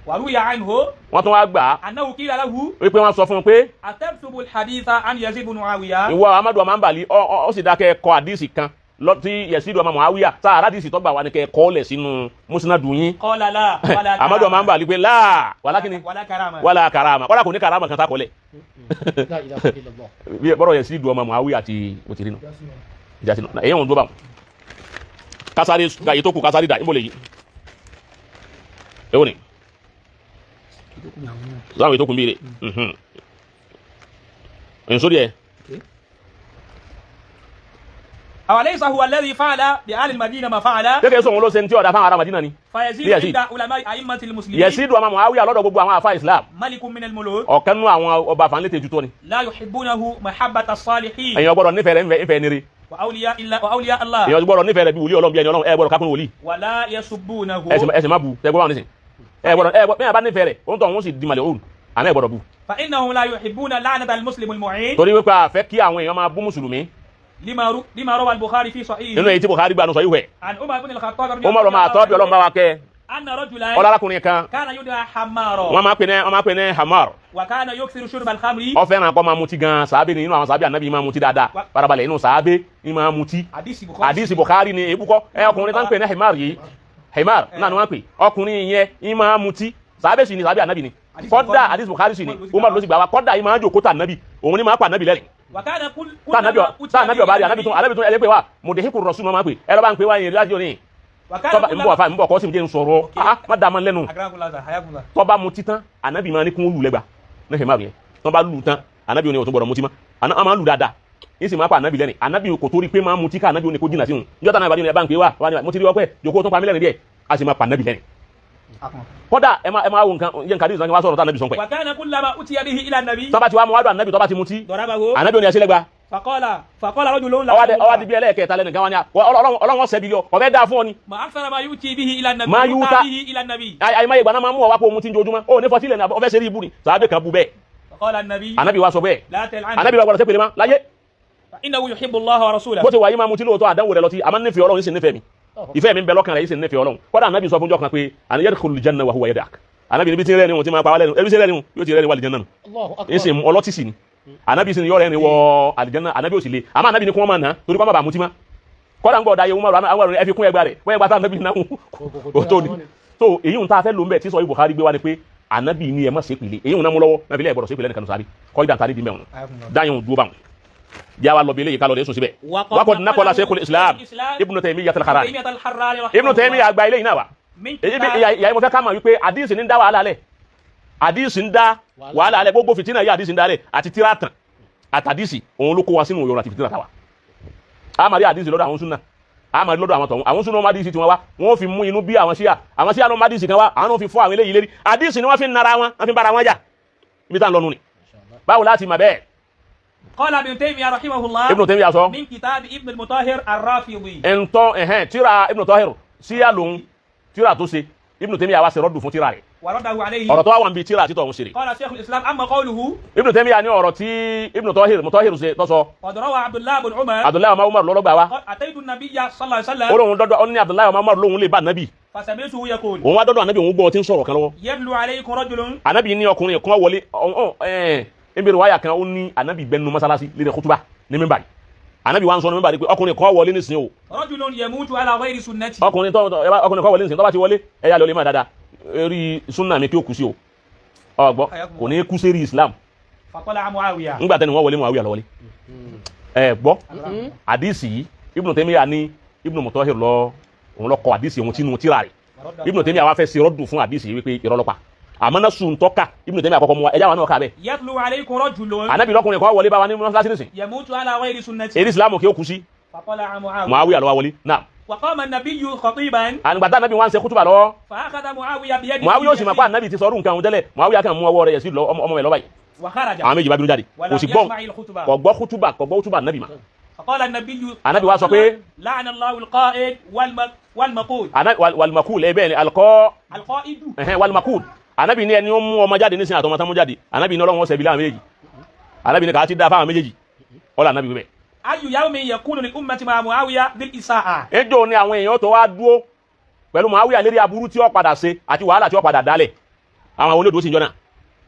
وروي عنه Wọ́n tún wá gbà á أنه قيل له wípé wọ́n sọ fún un pé أتكتب الحديث عن يزيد بن معاوية؟ ìwọ Amadu ọmọ Hanbali, ó sì dákẹ́ kọ àdìsí kan lọ tí Yẹ̀sídù ọmọ Muawiya tá àràdìsí tó gbà wá ní kẹ́ kọ́ lẹ̀ sínú musnadu yín. قال لا ولا Amadu ọmọ كرامة. Hanbali pé láà wàlá kíni ولا كرامة. wàlá karama, kọ́lá kò ní karama kan tá kọ́lẹ̀. La ilaha illallah. Bí bọ́rọ̀ Yẹ̀sídù ọmọ Muawiya àti òtìrínù ìjà sínú èyí wọn dúró bá wọn kásáré èyí tó kù kásáré dà níbo lè yí èwo ni láwọn èyí tó kù ń bí rè nsórí ẹ. أوليس هو الذي فعل بأهل المدينة ما فعل؟ Kékeré sọ̀rọ̀ ló ṣe ní tí ọ̀dà fáwọn ará Madina ni. فيزيد يزيد. عند علماء أئمة المسلمين Yẹ̀sídù ọmọ Muawiya lọ́dọ̀ gbogbo àwọn àfa Islam ملك من الملوك ọ̀kan nú àwọn ọba àfàǹlétè ju tó ni. لا يحبونه محبة الصالحين Èèyàn gbọ́dọ̀ nífẹ̀ẹ́ rẹ̀ ńfẹ̀ nire. وأولياء الله وأولياء الله. Èèyàn gbọ́dọ̀ nífẹ̀ẹ́ rẹ̀ bí wòlíì Ọlọ́run, bí ẹni Ọlọ́run, ẹ gbọ́dọ̀ kákún wòlíì. ولا يسبونه. Ẹ sì má bu ẹ gbọ́dọ̀ báwọn nísìn, ẹ gbọ́dọ̀ ẹ gbọ́dọ̀ bẹ́ẹ̀ bá nífẹ̀ẹ́ rẹ̀ òun tó òun sì di màlẹ̀ òun, àmọ́ ẹ gbọ́dọ̀ bu. فإنهم لا يحبون لعنة المسلم المعين. Torí wípé a fẹ́ kí àwọn èèyàn máa bú mùsùlùmí. لما روى البخاري في Nínú صحيحه èyí tí Bukhari gbà nù sọ ìwẹ̀ عن عمر بن الخطاب رضي Umar الله ọmọ àtọ́bí عنه Ọlọ́run bá wa kẹ́. Anna rajulan Ọlọ́lákùnrin kan kana yud'a Hammara. wọ́n máa pè ní, wọ́n máa pè ní Hamar. Wa kana yukthiru shurba al-khamri. Ó fẹ́ràn kó máa mutí gan. Sàábé ni, inú àwọn sàábé ànábì máa mutí dáadáa. Farabalẹ̀, inú sàábé ni máa mutí. Hadisi Bukhari. Àdìsí Bukhari ni ebúkọ ẹ. Ọkùnrin tó ń pè ní Himar yìí, Himar náà ni wọ́n pè ọkùnrin yẹn, ń máa mutí. Sàábé sì ni, sàábé ànábì ni. Kọ́dà àdìsí Bukhari sì ni, Umar ló sì gbà wá. Kọ́dà yìí máa ń jòkó tà ànábì, òun ni máa pa ànábì lẹ́rìn. Wa kana kull Tá ànábì, tá ànábì ọba rí ànábì tún, ànábì tún ẹ pé wa mùdíhìkù rọ̀ṣù máa pè ẹ lọ́ba ń pè wá yẹn láti òní. Wa kana Tọ́ba ń bọ̀ àfa ń bọ̀ kọ́ sí mi jẹ́ ń sọ̀rọ̀. Ah, má dàá máa lẹ́nu. Akramakumullah, hayakumullah. Tọ́ba mutí tán, ànábì máa ní kún lù lẹ́gba ní Himar yẹn. Tọ́ba lù tán, ànábì òní ò tún gbọ́dọ̀ mutí mọ́. Àná máa lù dáadáa, yín sì máa pa ànábì lẹ́rìn. Ànábì kò torí pé máa mutí ká ànábì òní kó jìnnà sí òun. Níjọ́ tán ànábì ní ẹ bá ń pè wá wá ní mo ti rí ọpẹ́ jòkó tó pa mí lẹ́rìn díẹ̀, a sì máa pa ànábì lẹ́rìn. Kódà ẹ máa wo nǹkan yẹn kàdí ìsàn kí wọ́n sọ̀rọ̀ tá ànábì sọ pẹ́. Wa kana kullama utiya bihi ila an-nabi. Tọ́ba ti wá mu wádùn ànábì, tọ́ba ti mutí, Darabahu. ànábì òní ẹsẹ̀ lẹ́gba. Faqala rajulun Ọwọ́ di bí ẹlẹ́ẹ̀kẹta lẹ́nu gan wa ni Ọlọ́run ṣẹ́bi lọ ọ̀fẹ́ dáa fún ọ ni. Ma akthara ma yuti bihi ila an-nabi. Ma Yuta yuta- bihi ila an-nabi. Àyìnbá ìgbà náà máa mú ọ wá pé o mutí ojoojúmọ́, ó ní fọtí lẹ́nu ọ̀fẹ́ ṣe rí ibú ni. Sàábẹ̀ kan bu bẹ́ẹ̀. Faqala an-nabi. Ànábì wa sọ bẹ́ẹ̀. La tal'an. Ànábì wa gbọ́dọ̀ sẹ́pẹ̀lẹ́ ma láyé. Fa innahu yuhibbu Allaha wa rasulahu. Bó ti wà yí máa mutí lóòótọ́, àdánwò rẹ lọ tí àmọ́ nífẹ̀ẹ́ Ọlọ́run, yìí sì nífẹ̀ẹ́ mi, ìfẹ́ mi ń bẹ lọ́kàn rẹ̀, yìí sì nífẹ̀ẹ́ Ọlọ́run. Kódà ànábì sọ fún jọ́ kan pé àní yadkhulul janna wa huwa yadhak. Ànábì níbi tí ń rẹ́ni wọn ti máa pa wá lẹ́nu, ẹbí tí ń rẹ́ni wọn yóò ti rẹ́ni wà àlìjánná nù. Allahu akbar. Yìí sì ọlọ́tí sì ni, ànábì sì ni yọ rẹ́ni wọ àlìjánná. Ànábì ò sì le, àmọ́ ànábì ni kí wọ́n máa nà á torí kọ́ má bàa mutí má. Kódà ń gbọ́ ọ̀dà ayé wọn àwọn ẹ fi kún ẹgbà rẹ̀ wọ́n ẹgbà tá ànábì náà kò tó ni. So èyí ń ta fẹ́ ló ń bẹ̀ tí sọ Bukhari gbé wá ni pé ànábì ni ẹ má ṣe pèlè. Èyí ń náà mú lọ́wọ́ náà fi lẹ́ẹ̀ gbọ́dọ̀ ṣe pèlè nìkan sáré kọ́ ìdá tàbí mẹ́wọ̀n dáyọ̀ dúró báwọn jáwa lọ bí eléyìí ká lọ lè sùn síbẹ̀. Waqad naqala Shaykhul Islam Ibn Taymiyyah al-Harrani. Ibn Taymiyyah àgbà eléyìí náà wà. Min èyí bí kitab ìyá yìí mo fẹ́ ká mọ̀ wípé àdíìsì ní ń dá wàhálà lẹ̀, àdíìsì ń dá wàhálà lẹ̀. Gbogbo fìtínà yìí, àdíìsì ń dá lẹ̀ àti tíátàn àtàdíìsì, òun ló kó wa sínú òyòrò àti fìtínà tàwa. A máa rí àdíìsì lọ́dọ̀ àwọn súnà, a máa rí lọ́dọ̀ àwọn tọ̀hún. Àwọn súnà wọn má àdíìsì tiwọn wá, wọn fi mú inú bí àwọn síyà. Àwọn síyà ló má àdíìsì kan wá, àwọn náà fi fọ́ àwọn eléyìí lérí. Àdíìsì ni wọ́n fi ń nara wọn, wọ́n fi ń bára wọn jà. Ibi tá à ń lọ nù ni. Báwo láti mà bẹ́ẹ̀? Qala Ibn Taymiyyah rahimahullah. Ibn Taymiyyah sọ. Min kitab Ibn al-Mutahhir ar-Rafidi. Ẹ̀ńtọ́ ẹ̀hẹ́n tíra Ibn Tahir síyà lòun tíra tó ṣe, Ibn Taymiyyah wá ṣe rọ́dù fún tíra rẹ̀. Wa raddahu alayhi. Ọ̀rọ̀ tó wà wà ń bi tíra títọ̀ òun ṣe rè. Qala Shaykh al-Islam amma qawluhu. Ibn Taymiyyah ní ọ̀rọ̀ tí Ibn Tahir Mutahhir ṣe tọ́sọ. Qad rawa Abdullah ibn Umar. Abdullahi ọmọ Umar lọ́lọ́gbà wa. Qala ataytu an-nabiyya sallallahu alayhi wa Ó sallam. lóun dọ́dọ̀, ó ní Abdullahi ọmọ Umar lóun lè bá ànábì. Fasami'tuhu yaqul. Òun wá dọ́dọ̀ ànábì, òun gbọ́ tí ń sọ̀rọ̀ kan lọ́wọ́. Yadlu alaykum rajulun. Ànábì ní ọkùnrin kan wọlé ọ̀hún ẹ̀ẹ́n wáyà kan. Ó ní ànábì bẹnu mọ́sálásí lédè kútúbà ní mímbàrí. Ànábì wa ń sọ ní mímbàrí pé ọkùnrin kan wọlé nísìnyí o. Rajulun yamutu ala ghayri sunnati. Ọkùnrin tó ọkùnrin kan wọlé nísìnyí, tó bá ti wọlé, ẹ̀yà lọ lè má dáadáa eré súnà mi kí ó kú sí o, ọgbọ́ kò ní kú sérí Islam. Fatala'a Muawiya. Ńgbà tẹni wọ́n wọlé, Muawiya lọ wọlé. Ẹ gbọ́ àdìsí yìí, Ibn Taymiyyah ní Ibn Mutahhir lọ òun lọ kọ àdìsí òun tínú tíra rẹ̀. Ibn Taymiyyah wá fẹ́ ṣe rọ́dù fún àdìsí yìí wípé irọ́ ló pa, àmọ́ náà sùn tọ́ka Ibn Taymiyyah àkọ́kọ́ mu wa, ẹ̀já wa náà kà bẹ́ẹ̀. Yadlu alaykum rajulun. Ànábì lọ́kùnrin kan wọlé bá wa ní mọ́sálásí nísìn. Yamutu ala ghayri sunnati. Eré Islam kí ó kú sí. Fatala'a Muawiya. Muawiya ló wá wọlé náà. Wa qama an-nabiyyu khatiban. Àgbàtà ànábì wọn ṣe kútùbà lọ́wọ́. Fa akhadha Muawiya biyadihi. Muawiya ó sì máa pa ànábì ti sọrú nǹkan òun tẹ́lẹ̀. Muawiya kàn mú ọwọ́ rẹ̀ yẹ̀ sí lọ ọmọ rẹ̀ lọ́ba yìí. Wa kharaja. Àwọn méjì bá bínú jáde. Wa Kò lam sì gbọ́ yasma'i al-khutbah. kò gbọ́ kútùbà, kò gbọ́ kútùbà ànábì mà. Faqala an-nabiyyu. Ànábì wa sọ pé La'ana Allahu al-qa'id wal-maqud. Wal-maqul ẹ bẹ́ẹ̀ ni alkọ́. Al-qa'idu. Ẹ̀hẹ́n, wal-maqul. Ànábì ní ẹni ó mú ọmọ jáde nísìnyí àtọmọ tán mú jáde, ànábì ní Ọlọ́run ó ṣẹbi láwọn méjèèjì. Ànábì ní kàá ti dá fáwọn méjèèjì ọlọ́ ànábì wíbẹ̀. Ayyu yawmin yakunu lil ummati ma'a Muawiya bil isa'a. Ejò ni àwọn èèyàn tó wá dúró pẹ̀lú Muawiya lérí aburú tí ó padà ṣe àti wàhálà tí ó padà dálẹ̀, àwọn olódò sì ń jọ náà.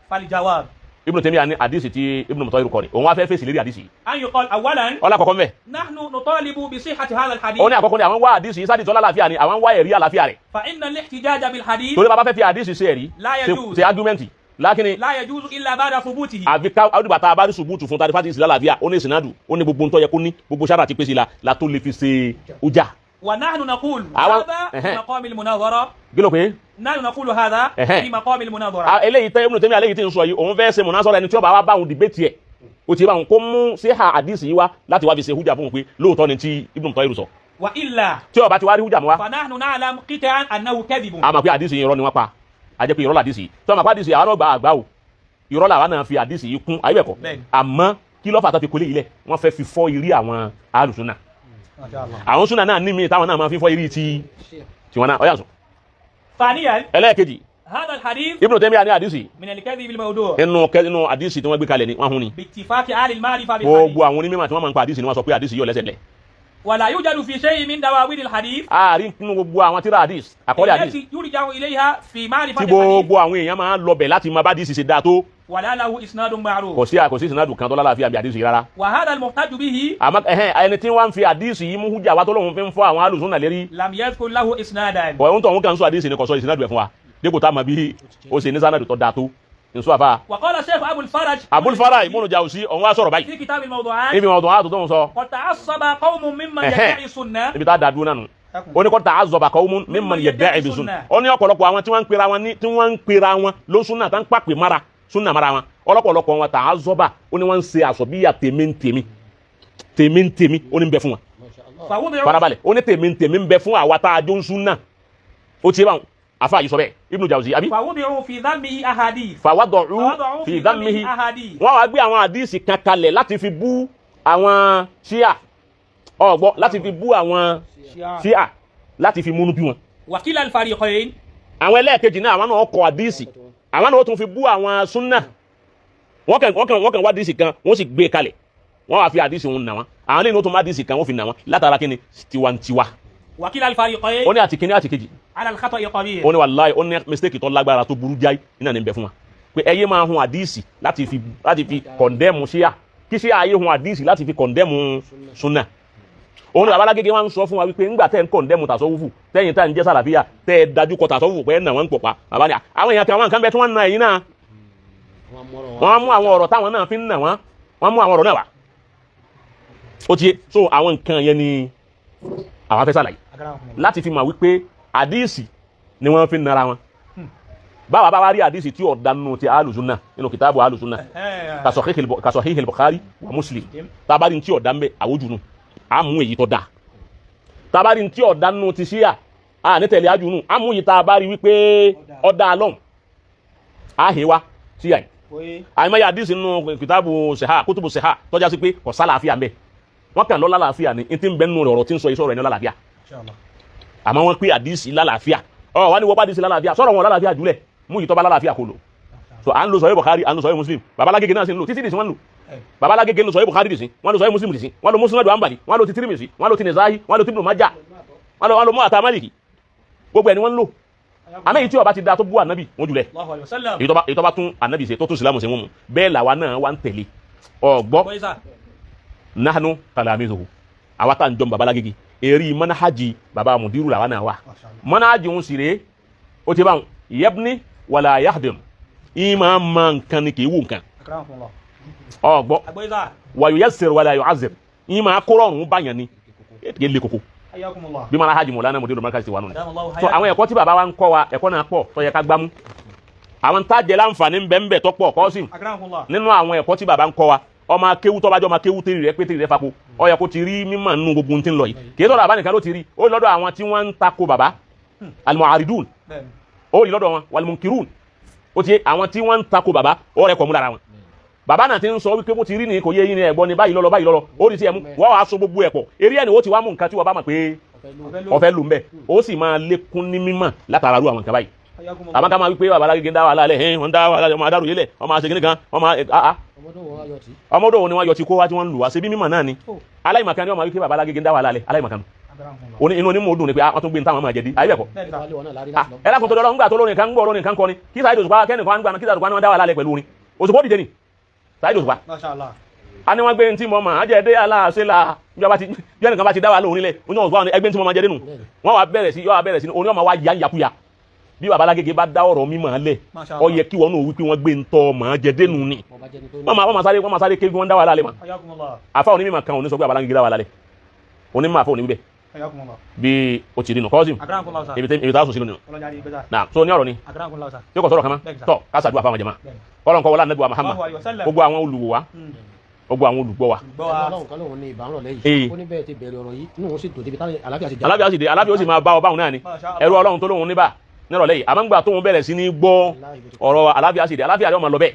Faljawab. Ibn Taymiyyah ní àdìsí tí Ibn Mutahhir kọ ni òun wá fẹ́ fèsì lérí àdìsí yìí. An yuqal awwalan. Ọlá àkọ́kọ́ mẹ́. Nahnu nutalibu bi sihhati hadha al-hadith. Ó ní àkọ́kọ́ ni àwọn wá àdìsí yìí sáà dìtọ́ lálàáfíà ni, àwọn wá ẹ̀rí àlàáfíà rẹ̀. Fa inna al-ihtijaja bil hadith. Torí bàbá fẹ́ fi àdìsí ṣe ẹ̀rí. La yajuz. Ṣe argument lákìní. La yajuzu illa ba'da thubutihi. Àfi ká àdùbà tá a bá rí ṣubútù fún tàbí fàtí lálàáfíà, ó ní ìsìnàdù, ó ní gbogbo ntọ́ yẹ kó ní gbogbo sára àti pèsè la tó lè fi ṣe ọjà. Wa nahnu naqulu hadha fi maqami al-munazara. Kí ló pé? Nahnu naqulu hadha fi maqami al-munazara. Eléyìí tẹ́ Ibn Taymiyyah eléyìí tí ń sọ yìí, òun fẹ́ ṣe munazara ẹni tí ó bá wá bá òun dìbẹ́tì ẹ̀, ó ti bá òun kó mú síhà àdìsí yìí wá láti wá fi ṣe hújà fún òun pé lóòótọ́ ni tí Ibn Mutahhir sọ. Wa illa. Tí ó bá ti wá rí hújà mú wá. Fa nahnu na'lam qit'an annahu kadhibun. A mọ̀ pé àdìsí yìí irọ́ ni wọ́n pa, a jẹ́ pé irọ́ làdìsí yìí. Tí wọ́n mọ̀ pé àdìsí àwọn ọgbà àgbà o, irọ́ làwọn náà fi àdìsí yìí kún ayé bẹ̀kọ́. Àmọ́ kí ló fà tó fi kólé yìí lẹ̀? Wọ́n fẹ́ fi fọ́ irí àwọn alùsùnà. Àwọn súnà náà ní mi táwọn náà máa fi fọ́ irí ti tiwọn náà ọ̀yà sùn. Thaniyan. Ẹlẹ́ẹ̀kejì. Hadha al-hadith. Ibn Taymiyyah ní àdìsí. Min al-kadhib al-mawdu'. Inú àdìsí tí wọ́n gbé kalẹ̀ ni wọ́n hun ni. Bi ittifaqi ahli al-ma'rifa bil hadith. Gbogbo àwọn onímọ̀ tí wọ́n máa ń pa àdìsí ni wọ́n sọ pé àdìsí yóò lẹ́sẹ̀ lẹ̀. Wala yujadu fi shay'in min dawawin al-hadith. Àárín nínú gbogbo àwọn tíra hadith àkọọ́lẹ̀ hadith التي يرجع إليها في معرفة tí gbogbo àwọn èèyàn máa ń lọbẹ̀ láti máa bá hadith ṣe dáa tó. ولا له إسناد معروف. Kò sí kò sí ìsìnàdù kan tó lálàáfíà bí hadith yìí rárá. وهذا المحتج به Àmọ́ ẹhẹ́n ẹni tí wọ́n fi hadith yìí mú hújà wá tó lóun fi ń fọ́ àwọn alùsùn lérí. لم يذكر له إسنادا. Kò ń tọ̀ òun kàn ń sọ hadith ni kò sọ ìsìnàdù ẹ̀ fún wa dípò tá a mọ̀ bí ó ṣe ní sànàdù tó dáa tó. Nsú àfa. وقال الشيخ أبو الفرج Abul Faraj Ibn Jawzi òun wá sọ̀rọ̀ báyìí. في كتاب الموضوعات Níbi wọn tó wá tó tó ń sọ. قد تعصب قوم ممن يدعي السنة. Ibi tá a dà dúró náà nù. Ó ní kó ta'azzaba qawmun mimman yadda'i bi sunnah. Ó ní ọ̀pọ̀lọpọ̀ àwọn tí wọ́n ń pera wọn ní tí wọ́n ń pera wọn ló súnà tá ń pàpè mára súnà mára wọn. Ọlọ́pọ̀lọpọ̀ wọn ta'azzaba ó ní wọ́n ń ṣe àsọ̀bíyà tèmi ń tèmi tèmi ń tèmi ó ní ń bẹ fún wọn. Farabalẹ̀ ó ní tèmi ń tèmi ń bẹ fún àwa tá a jó ń súnà. Ó ti yé báwọn afa yìí sọ bẹ́ẹ̀ Ibn Jawzi àbí. فوضعوا في ذمه أحاديث. Fawada'u fi dhammihi. Wọ́n wá gbé àwọn àdíìsì kan kalẹ̀ láti fi bú àwọn ṣíà ọ̀gbọ́ láti fi bú àwọn ṣíà láti fi múnú bí wọn. وكلا الفريقين. Àwọn ẹlẹ́ẹ̀kejì náà àwọn náà kọ àdíìsì àwọn náà ó tún fi bú àwọn súnà wọ́n kàn wá àdíìsì kan wọ́n sì gbé e kalẹ̀ wọ́n wá fi àdíìsì wọn nà wọ́n àwọn lẹ́yìn ó tún má àdíìsì kan wọ́n fi nà wọ́n látara kíni tiwantiwa. وكلا الفريقين. Ó ní àti kíní àti kejì. على الخطأ قبيح. Ó ní wàláhì ó ní mistake tó lágbára tó burú jáì iná ní bẹ fún wa pé ẹ yé máa hun àdíìsì láti fi kọ̀ndẹ́mù ṣíà kí ṣíà yé hun àdíìsì láti fi kọ̀ndẹ́mù súnà. Òun làwọn alágége wa ń sọ fún wa wípé ńgbà tẹ́ ń kọ̀ndẹ́mù tàṣọ́wùfù tẹ́yìn tá ń jẹ́ sàlàfíà tẹ́ ẹ dájú kọ tàṣọ́wùfù pé ẹ nà wọ́n ń pọ̀pá bàbá ni àwọn èèyàn kan àwọn nǹkan bẹ tí wọ́n ń na ẹ̀yìn náà wọ́n mú àwọn ọ̀rọ̀ táwọn náà fi ń nà wọ́n wọ́n mú àwọn ọ̀rọ̀ náà wá. Ó ti yé so àwọn nǹkan yẹn ni àwọn afẹ́ sàlàyé láti fi mọ̀ wípé àdíìsì ni wọ́n fi ń nara wọn. Báwa bá wá rí àdíìsì tí ọ̀dà nínú ti alùsùnà nínú kìtàbù alùsùnà ka Sahih al-Bukhari wa Muslim tabari tí ọ̀dà ń bẹ àwòjù nù á mú èyí tó da tabari tí ọ̀dà nínú ti ṣíà á ní tẹ̀lé ájú nù á mú èyí tá a bá rí wípé ọ̀dà alọ́n á hè wá ṣíà yìí. Àìmọye àdíìsì nínú kìtàbù sèhá kútùbù sèhá tọ́já sí pé kò sálàáfíà ń bẹ wọ́n kàn lọ́ lálàáfíà ni n ti ń bẹ nínú ọ̀rọ̀ tí ń sọ yìí sọ̀rọ̀ ẹni lálàáfíà àmọ́ wọ́n pé àdíìsì lálàáfíà ọ̀ wá ní wọ́n bá àdíìsì lálàáfíà sọ̀rọ̀ wọn lálàáfíà jùlẹ̀ mú yìí tọ́ bá lálàáfíà kò lò. So à ń lo sọ̀rọ̀ Bukhari à ń lo sọ̀rọ̀ Muslim babalágége náà sì ń lò títí dìsín wọ́n ń lò babalágége ń lo sọ̀rọ̀ Bukhari dìsín wọ́n lo sọ̀rọ̀ Muslim dìsín wọ́n lo Musnad Hanbali wọ́n lo ti Tirmidhi wọ́n lo ti Nasa'i wọ́n lo ti Ibn Majah wọ́n lo Muwatta Maliki gbogbo ẹ̀ ni wọ́n ń lò. Àmọ́ èyí tí ó bá ti da tó bú ànábì wọ́n jùlẹ̀ èyí tó bá tún ànábì ṣe tó tún Ìsìlámù ṣe wọ́n mu bẹ́ẹ̀ làwa náà wá ń tẹ̀lé ọ̀gbọ́ nahnu talamizuhu àwa tá à ń jọ babalágége eri manahaji baba mudiru làwa náà wà manahaji ń sire ó ti báwọn yabni wàlà yahdim ìmọ̀ ma nǹkan ni kì í wù nǹkan ọgbọ́ wàyò yassir wàlà yu'azzir ìmọ̀ akórọ̀rùn báyàn ni kì í le koko bí manahaji mọ̀lánà mudiru markaz ti wà nù ni. So àwọn ẹ̀kọ́ tí baba wa ń kọ́ wa ẹ̀kọ́ náà pọ̀ tó yẹ ká gbámú àwọn tá jẹ láǹfààní bẹ́ẹ̀ tó pọ̀ kọ́ sí nínú àwọn ẹ̀kọ́ tí baba ń kọ́ wa ọmọ akéwú tó bá jọ ọmọ akéwú tèrè rẹ pé tèrè rẹ fako ó yẹ kó ti rí mímọ̀ nínú gbogbo tí ń lọ yìí kì í tọ́lọ̀ àbá nìkan ló ti rí ó lọ́dọ̀ àwọn tí wọ́n ń tako bàbá almu'aridun ó rí lọ́dọ̀ wọn walmunkirun ó ti àwọn tí wọ́n ń tako bàbá ó rẹ kọ̀ mú lára wọn. Bàbá náà ti ń sọ wípé bó ti rí ni kò yé yín ni ẹ̀gbọ́n ni báyìí lọ́lọ́ báyìí lọ́lọ́ ó rí sí ẹ̀mú wọ́n wàá so gbogbo ẹ̀ pọ̀ eré ẹ̀ ni ó ti wá mú nǹkan tí wọ́n bá mọ̀ pé ọ̀fẹ́ lù ń bẹ̀ ó sì máa lékún ní mímọ̀ látara rú àwọn nǹkan báyìí. Àmọ́ ká máa wípé bàbá alágége ń dá wàhálà lẹ̀ ẹ̀hìn wọ́n ń dá wàhálà lẹ̀ ọmọ adáró yẹlẹ̀ ọmọ àṣekínní kan ọmọ àá ọmọdé òun ni wọ́n yọ ti kó wá tí wọ́n ń lù wá ṣe bí mímọ̀ náà ni aláìmọ̀kan ni wọ́n máa wípé bàbá alágége ń dá wàhálà lẹ̀ aláìmọ̀kan inú onímọ̀ dùn ni pé wọ́n tún gbé ní táwọn máa jẹ di ayé bẹ̀ kọ́ ẹ lákòótó lọ́wọ́ ńgbà tó lórin kan ń gbọ́ lórin kan kọ́ ni kí Saheed Òṣùpá kẹ́nìkan ń gbà kí Saheed Òṣùpá ni wọ́n dá wàhálà lẹ̀ pẹ̀lú orin Òṣùpá dìde ni Saheed Òṣùpá a ní wọ́n gbé ní tí mo máa jẹ dé aláàṣẹ la bí ẹnìkan bá ti dá wàhálà orin lẹ̀ oní Òṣùpá ẹgbẹ́ tí mo máa jẹ dénú wọ́n wá bẹ̀rẹ̀ sí yọ́ wá bẹ̀rẹ̀ sí oní ọmọ wa yá yakuya bí baba alágége bá dá ọ̀rọ̀ mímọ̀ lẹ̀ ó yẹ kí wọn náà wípé wọ́n gbé ń tọ́ màá jẹ dénú ni wọ́n máa sáré ké wọ́n dá wàhálà lẹ̀ mọ́ àfa òní mímọ̀ kan òní sọ pé baba alágége dá wàhálà lẹ̀ òní mímọ̀ àfa òní wíbẹ̀ bí o ti rí nù kọ́sìm ibi tá a sùn sínú nù náà so ní ọ̀rọ̀ ni tí kò sọ̀rọ̀ kan mọ́ tọ́ ká ṣàdúrà fáwọn jàmáà kọ́lọ̀ nǹkan wọlé ànábì wa Muhammad gbogbo àwọn olùwò wa gbogbo àwọn olùgbọ́ wa. Ọlọ́run kan lóun ní ìbáràn lẹ́yìn ó ní bẹ́ẹ̀ ti bẹ̀rẹ̀ ọ̀rọ̀ yìí inú òun sì dùn débi táwọn àlàáfíà sì dé. Àlàáfíà sì dé àlàáfíà ó sì máa bá ọ báwọn náà ni ẹrú Ọlọ́run tó lóun níbà nírọ̀lẹ́ yìí àmọ́ ńgbà tóun bẹ̀rẹ̀ sí ní gbọ́ ọ̀rọ̀ àlàáfíà sì dé àlàáfíà yóò máa lọ bẹ́ẹ̀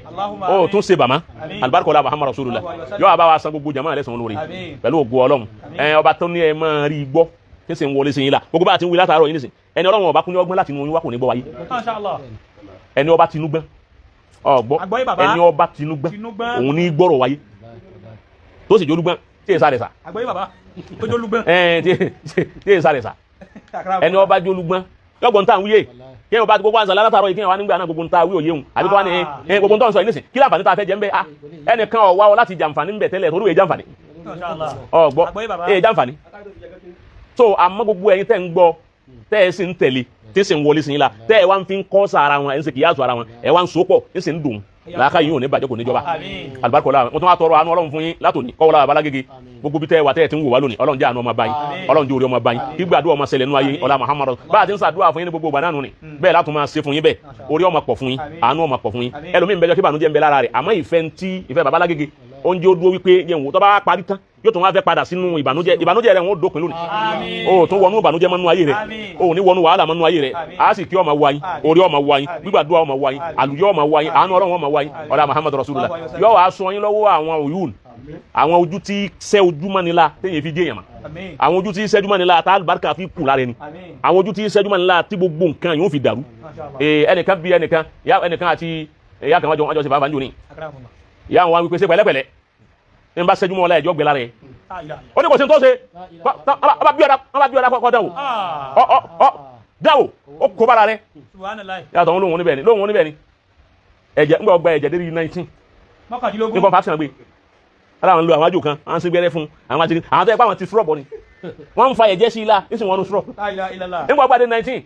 ó tún ṣe bàmá alibarikola Muhammad Rasulullah yóò bá wa san gbogbo jama lẹ́san lórí pẹ̀lú ògo Ọlọ́run ẹ ọba tó ní ẹ máa rí gbọ́ tí sì ń wọlé sí yín la gbogbo bá a ti ń wí látàárọ̀ yín nísìn ẹni Ọlọ́run ọba kún ní ọgbọ́n láti inú oyún wá kò ní gbọ́ wáyé ẹni ọba tinú gbọ́n ọgbọ́ ẹni ọba tinú gbọ́n òun ní gbọ́rọ̀ wáyé tó sì jólúgbọ́n tí tí èsà rẹ̀ sà. Àgbọ̀yé bàbá tó jólúgbọ́n. Tí èsà rẹ̀ sà ẹni ọba jólúgbọ́n yọgbọ̀n tá à ń wíyè kí ẹ bá gbogbo àǹsà látàrọ yìí kí ẹ wá nígbà náà gbogbo ń ta wí òye òun àbí kí wá ní gbogbo ń tọ́ ń sọ yìí nísìn kí láǹfààní tá a fẹ́ jẹ́ ń bẹ́ ẹnìkan ọ̀wá ọ láti jàǹfààní ń bẹ̀ tẹ́lẹ̀ torí òye jàǹfààní ọ̀gbọ́ èye jàǹfààní. So àmọ́ gbogbo ẹ̀yin tẹ́ ń gbọ́ tẹ́ ẹ sì ń tẹ̀lé tí sì ń wọlé sí yín la tẹ́ ẹ wá ń fi kọ́ sa ara wọn ẹ̀ ń sì kìyàsọ ara wọn ẹ̀ wá ń so pọ̀ ń sì ń dùn làákà yìí ò ní bàjẹ́ kò ní jọba. Alibarika mo tún wá tọrọ àánú Ọlọ́run fún yín látòní kọ́wọ́lá babalágége gbogbo bí tẹ́ ẹ wà tẹ́ ẹ ti ń wò wá lónìí Ọlọ́run jẹ́ àánú ọmọ báyìí Ọlọ́run jẹ́ orí ọmọ báyìí kí gbàdúrà ọmọ ṣẹlẹ̀ nínú ayé ọlá Muhammadu bá a ti ń ṣàdúrà fún yín ní gbogbo ìgbà náà nù ni bẹ́ẹ̀ látún máa ṣe fún yín bẹ́ẹ̀ orí ọmọ pọ̀ fún yín àánú ọmọ pọ̀ fún yín. Ẹlòmíín bẹ́jọ́ kí ìbànújẹ́ ń bẹ lára rẹ̀ àmọ́ ìfẹ́ ń tí ìfẹ́ babalágége oúnjẹ ó dúró wípé yẹn wò tó bá parí tán yóò tún wá fẹ́ padà sínú ìbànújẹ́ ìbànújẹ́ rẹ̀ wọn ó dópin lónìí o tún wọnú ìbànújẹ́ mọ́nú ayé rẹ̀ o ní wọnú wàhálà mọ́nú ayé rẹ̀ a sì kí ọmọ wa yín orí ọmọ wa yín gbígbàdúrà ọmọ wa yín àlùyọ ọmọ wa yín àánú Ọlọ́run ọmọ wa yín ọlá Muhammadu Rasulullah yóò wá sọ yín lọ́wọ́ àwọn òyún àwọn ojú tí sẹ́ ojú mọ́nila téèyàn fi dé èèyàn mọ́ àwọn ojú tí sẹ́jú mọ́nila tá àlùbáríkà fi kù lára ẹni àwọn ojú tí sẹ́jú mọ́nila tí gbogbo nǹkan yóò fi dàrú. Ẹnìkan bí ẹnìkan ẹnìkan àti ìyá kan wájọ ṣe fàáfàá ń jò ní ìyá àwọn wa wípé ṣe pẹ̀lẹ́pẹ̀lẹ́ n bá sẹ́jú mọ́ ọlá ẹ̀jọ́ gbẹ lára ẹ̀ ó ní kò sí tó ṣe ọba bí ọ̀dà kọ́ dáwò ọ dáwò ó kó bára rẹ̀ yàtọ̀ òun lóhun oníbẹ̀ ni lóhun oníbẹ̀ ni ẹ̀jẹ̀ ńgbà ọgbà ẹ̀jẹ̀ dérí 19 nípa fàṣẹ gbé aláwọn lo àwọn àjò kan àwọn sígbẹ́rẹ́ fún àwọn àti àwọn tó yẹ pé àwọn ti sùrọ̀ bọ̀ ni wọ́n ń fa ẹ̀jẹ̀ sí ilá nísìnyí wọn ń sùrọ̀ nígbà ọgbà dé 19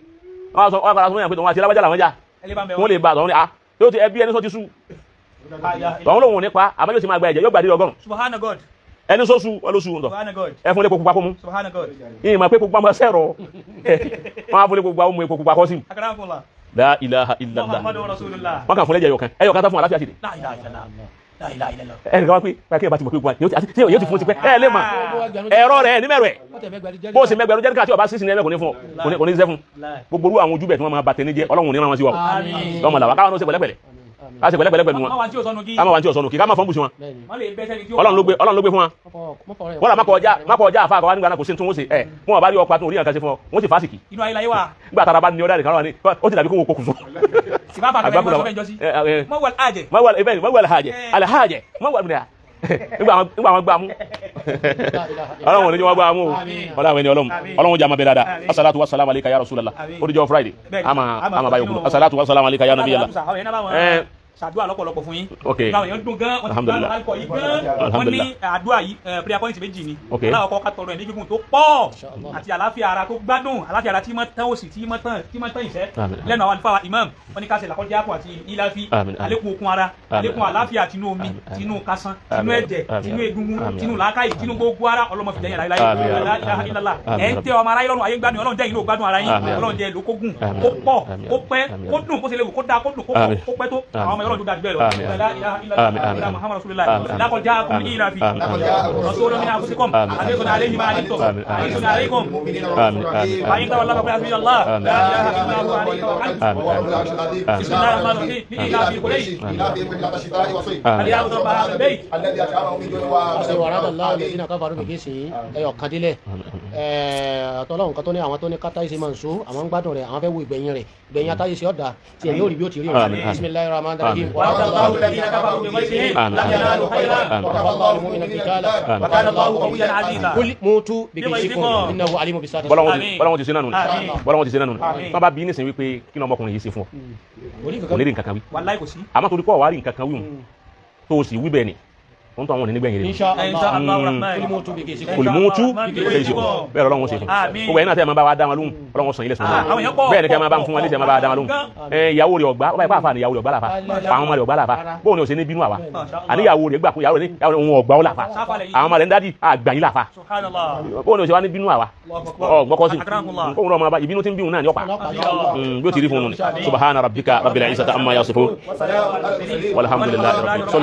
wọ́n sọ wọ́n padà sọ pé wọ́n àti alábàjá làwọn já wọ́n lè ba àtọ̀hún ni ah yóò ti ẹbí ẹni sọ ti sú tọ̀hún lòun ò ní pa àmọ́ yóò ti máa gba ẹ̀jẹ̀ yóò gbàdé 100. Subhana God. Ẹni sọ́sù ọlọ́sù ń tọ̀ ẹ fún lépo pupa kó mú. Subhana God. Yìí máa pé pupa máa sẹ̀rọ̀ wọn á fún lépo pupa ó mú epo pupa kọ́ sí. La ilaha illallah. Muhammadu Rasulullah. Wọn kàn fún lẹ́jẹ̀ ẹyọkan ẹyọkan tá fún àlàáfíà sí. La ilaha illallah. La ilaha illallah. Ẹnì kan wá pé pé bá ti mọ̀ pé pupa yóò ti fún ti pẹ́ ẹ lè mà ẹ̀rọ rẹ̀ ní mẹ́rọ ẹ̀ bó o sì mẹ́gbẹ̀rún jẹ́ríkà tí ọba sísìn ní ẹ̀mẹ́ kò ní fún ọ kò ní sẹ́ fún gbogbo orú àwọn ojú bẹ̀ tí wọ́n máa bàtẹ́ ní jẹ́ Ọlọ́run ní ràn wọ́n sí wa o lọ́mọ làwọn káwọn náà ṣe pẹ̀lẹ́pẹ̀lẹ́ a ṣe pẹ̀lẹ́pẹ̀lẹ́ pẹ̀lú wọn ká má wà ní tí ò sọnù kí ká má fọ́n bù sí wọn Ọlọ́run ló gbé fún wa wọ́n là má kọ ọjà àfa àkọ́wá nígbà náà kò sí tún wọ́n ṣe ẹ̀ fún wọn bá rí ọkọ̀ àtún orí nǹkan ṣe fún ọ wọ́n sì fásìkì nígbà tára bá ní ọ̀dà nìkan wà ní ó ti dàbí kó wọn kókùn sọ. mọ́wàl hajẹ alhajẹ mọ́wàl nígbà wọn gbà mú Ọlọ́run ní wọn gbà mú Ọlọ́run ẹni Ọlọ́run Ọlọ́run jẹ́ àmà bẹ̀rẹ̀ dáadáa asalaatu wa salamu aleyka ya Rasulallah ó di jọ́ Friday àmà báyọ̀ kúrò asalaatu wa salamu aleyka ya nabiyallah. Ṣàdúrà lọ́pọ̀lọpọ̀ fún yín. Àwọn èèyàn dùn gan, wọ́n ti gbádùn alukọ yìí gan. Wọ́n ní àdúrà yìí prayer point méjì ni. Aláwọ̀ kọ́ ká tọrọ ẹ̀ ní gígùn tó pọ̀ àti àlàáfíà ara tó gbádùn àlàáfíà ara tí mọ́ tán òsì tí mọ́ tán ìṣẹ́. Lẹ́nu àwọn àlùfáà imam wọ́n ní ká ṣe làkọ́jà àpò àti ìlàfi àlékún okun ara àlékún àlàáfíà tinú omi tinú kásán tinú ẹ̀jẹ̀ tinú egungun tinú làákàyè tinú gbogbo ara ọlọ́mọ fi jẹ́yìn láyé ẹ̀ ń tẹ ọmọ aráyé lọ́rùn ayé gbádùn Ọlọ́run jẹ́ ìlú gbádùn ara yín Ọlọ́run jẹ́ lókógùn kó pọ̀ kó pẹ́ kó dùn kó ṣe léwu kó dáa kó dùn kó pọ̀ kó pẹ́ tó àwọn ọmọ Ọlọ́run tó dáa jù bẹ́ẹ̀ lọ. La ilaha illallah Muhammadu Rasulullah. Laqad ja'akum ìlàfi rasulun min anfusikum azizun alayhi ma anittum azizun alaykum fa in tawallaw faqul hasbiyallah la ilaha illa huwa alayhi tawakkaltu. Bismillahir rahmanir rahim ìlàfi Quraysh falyabudu rabba hadha al-bayt. Wàrà lẹ́yìn káfàrú bìkí sí ẹyọ kan délẹ̀ àtọ́lọ́hún kan tó ní àwọn tó ní kátà ìṣe máa ń so àwọn ń gbádùn rẹ̀ àwọn fẹ́ wo ìgbẹ̀yìn rẹ̀ ìgbẹ̀yìn atáyé ṣe ọ̀dà tí ẹ̀ yóò rí bí ó ti rí rẹ̀ bismillahir rahmanir rahim. وعد الله الذين كفروا بغيظهم لم ينالوا خيرا وكفى الله المؤمنين القتال وكان الله قويا عزيزا. قل موتوا بغيظكم إنه عليم بذات الصدور. bọ́lá wọn ti ṣe náà nù ni bọ́lá wọn ti ṣe náà nù ni wọ́n bá bí nísìnyí wípé kí ni ọmọkùnrin yìí ṣe fún ọ kò ní rí nǹkan kan wí. Wàláhì kò sí. Àmọ́ torí kọ́ wàá rí nǹkan kan wí tó o sì wí bẹ́ẹ̀ ni wọ́n tún àwọn onígbẹ̀yìn rẹ̀. Insha Allah kòlìmútú bìgẹ́sìkùn bẹ́ẹ̀ Ọlọ́run ṣe fún gbogbo ẹ̀yin náà tẹ́ ẹ̀ máa bá wa dá wọn lóhùn Ọlọ́run sàn ilé sàn bẹ́ẹ̀ ni kẹ́ ẹ máa bá fún wọn léṣe máa bá wa dá wọn lóhùn ìyàwó rẹ̀ ọ̀gbá ọba ìpá àfa ni ìyàwó rẹ̀ ọ̀gbá làfa àwọn ọmọ rẹ̀ ọ̀gbá làfa bóun ni ò ṣe ní bínú àwa àní ìyàwó rẹ̀ gbà pé ìyàwó rẹ̀ òun ọ̀gbá ó làfa àwọn ọmọ rẹ̀ ń dádì àgbà yín làfa bóun ni ò ṣe wá ní bínú àwa ọ̀gbọ́kọ́ sí kóun náà máa bá ìbínú tí ń bíhun náà ní ọ̀pá bí ó ti rí fún un ni subhana rabbika rabbil izzati amma yasifun walhamdulillahi rabbil.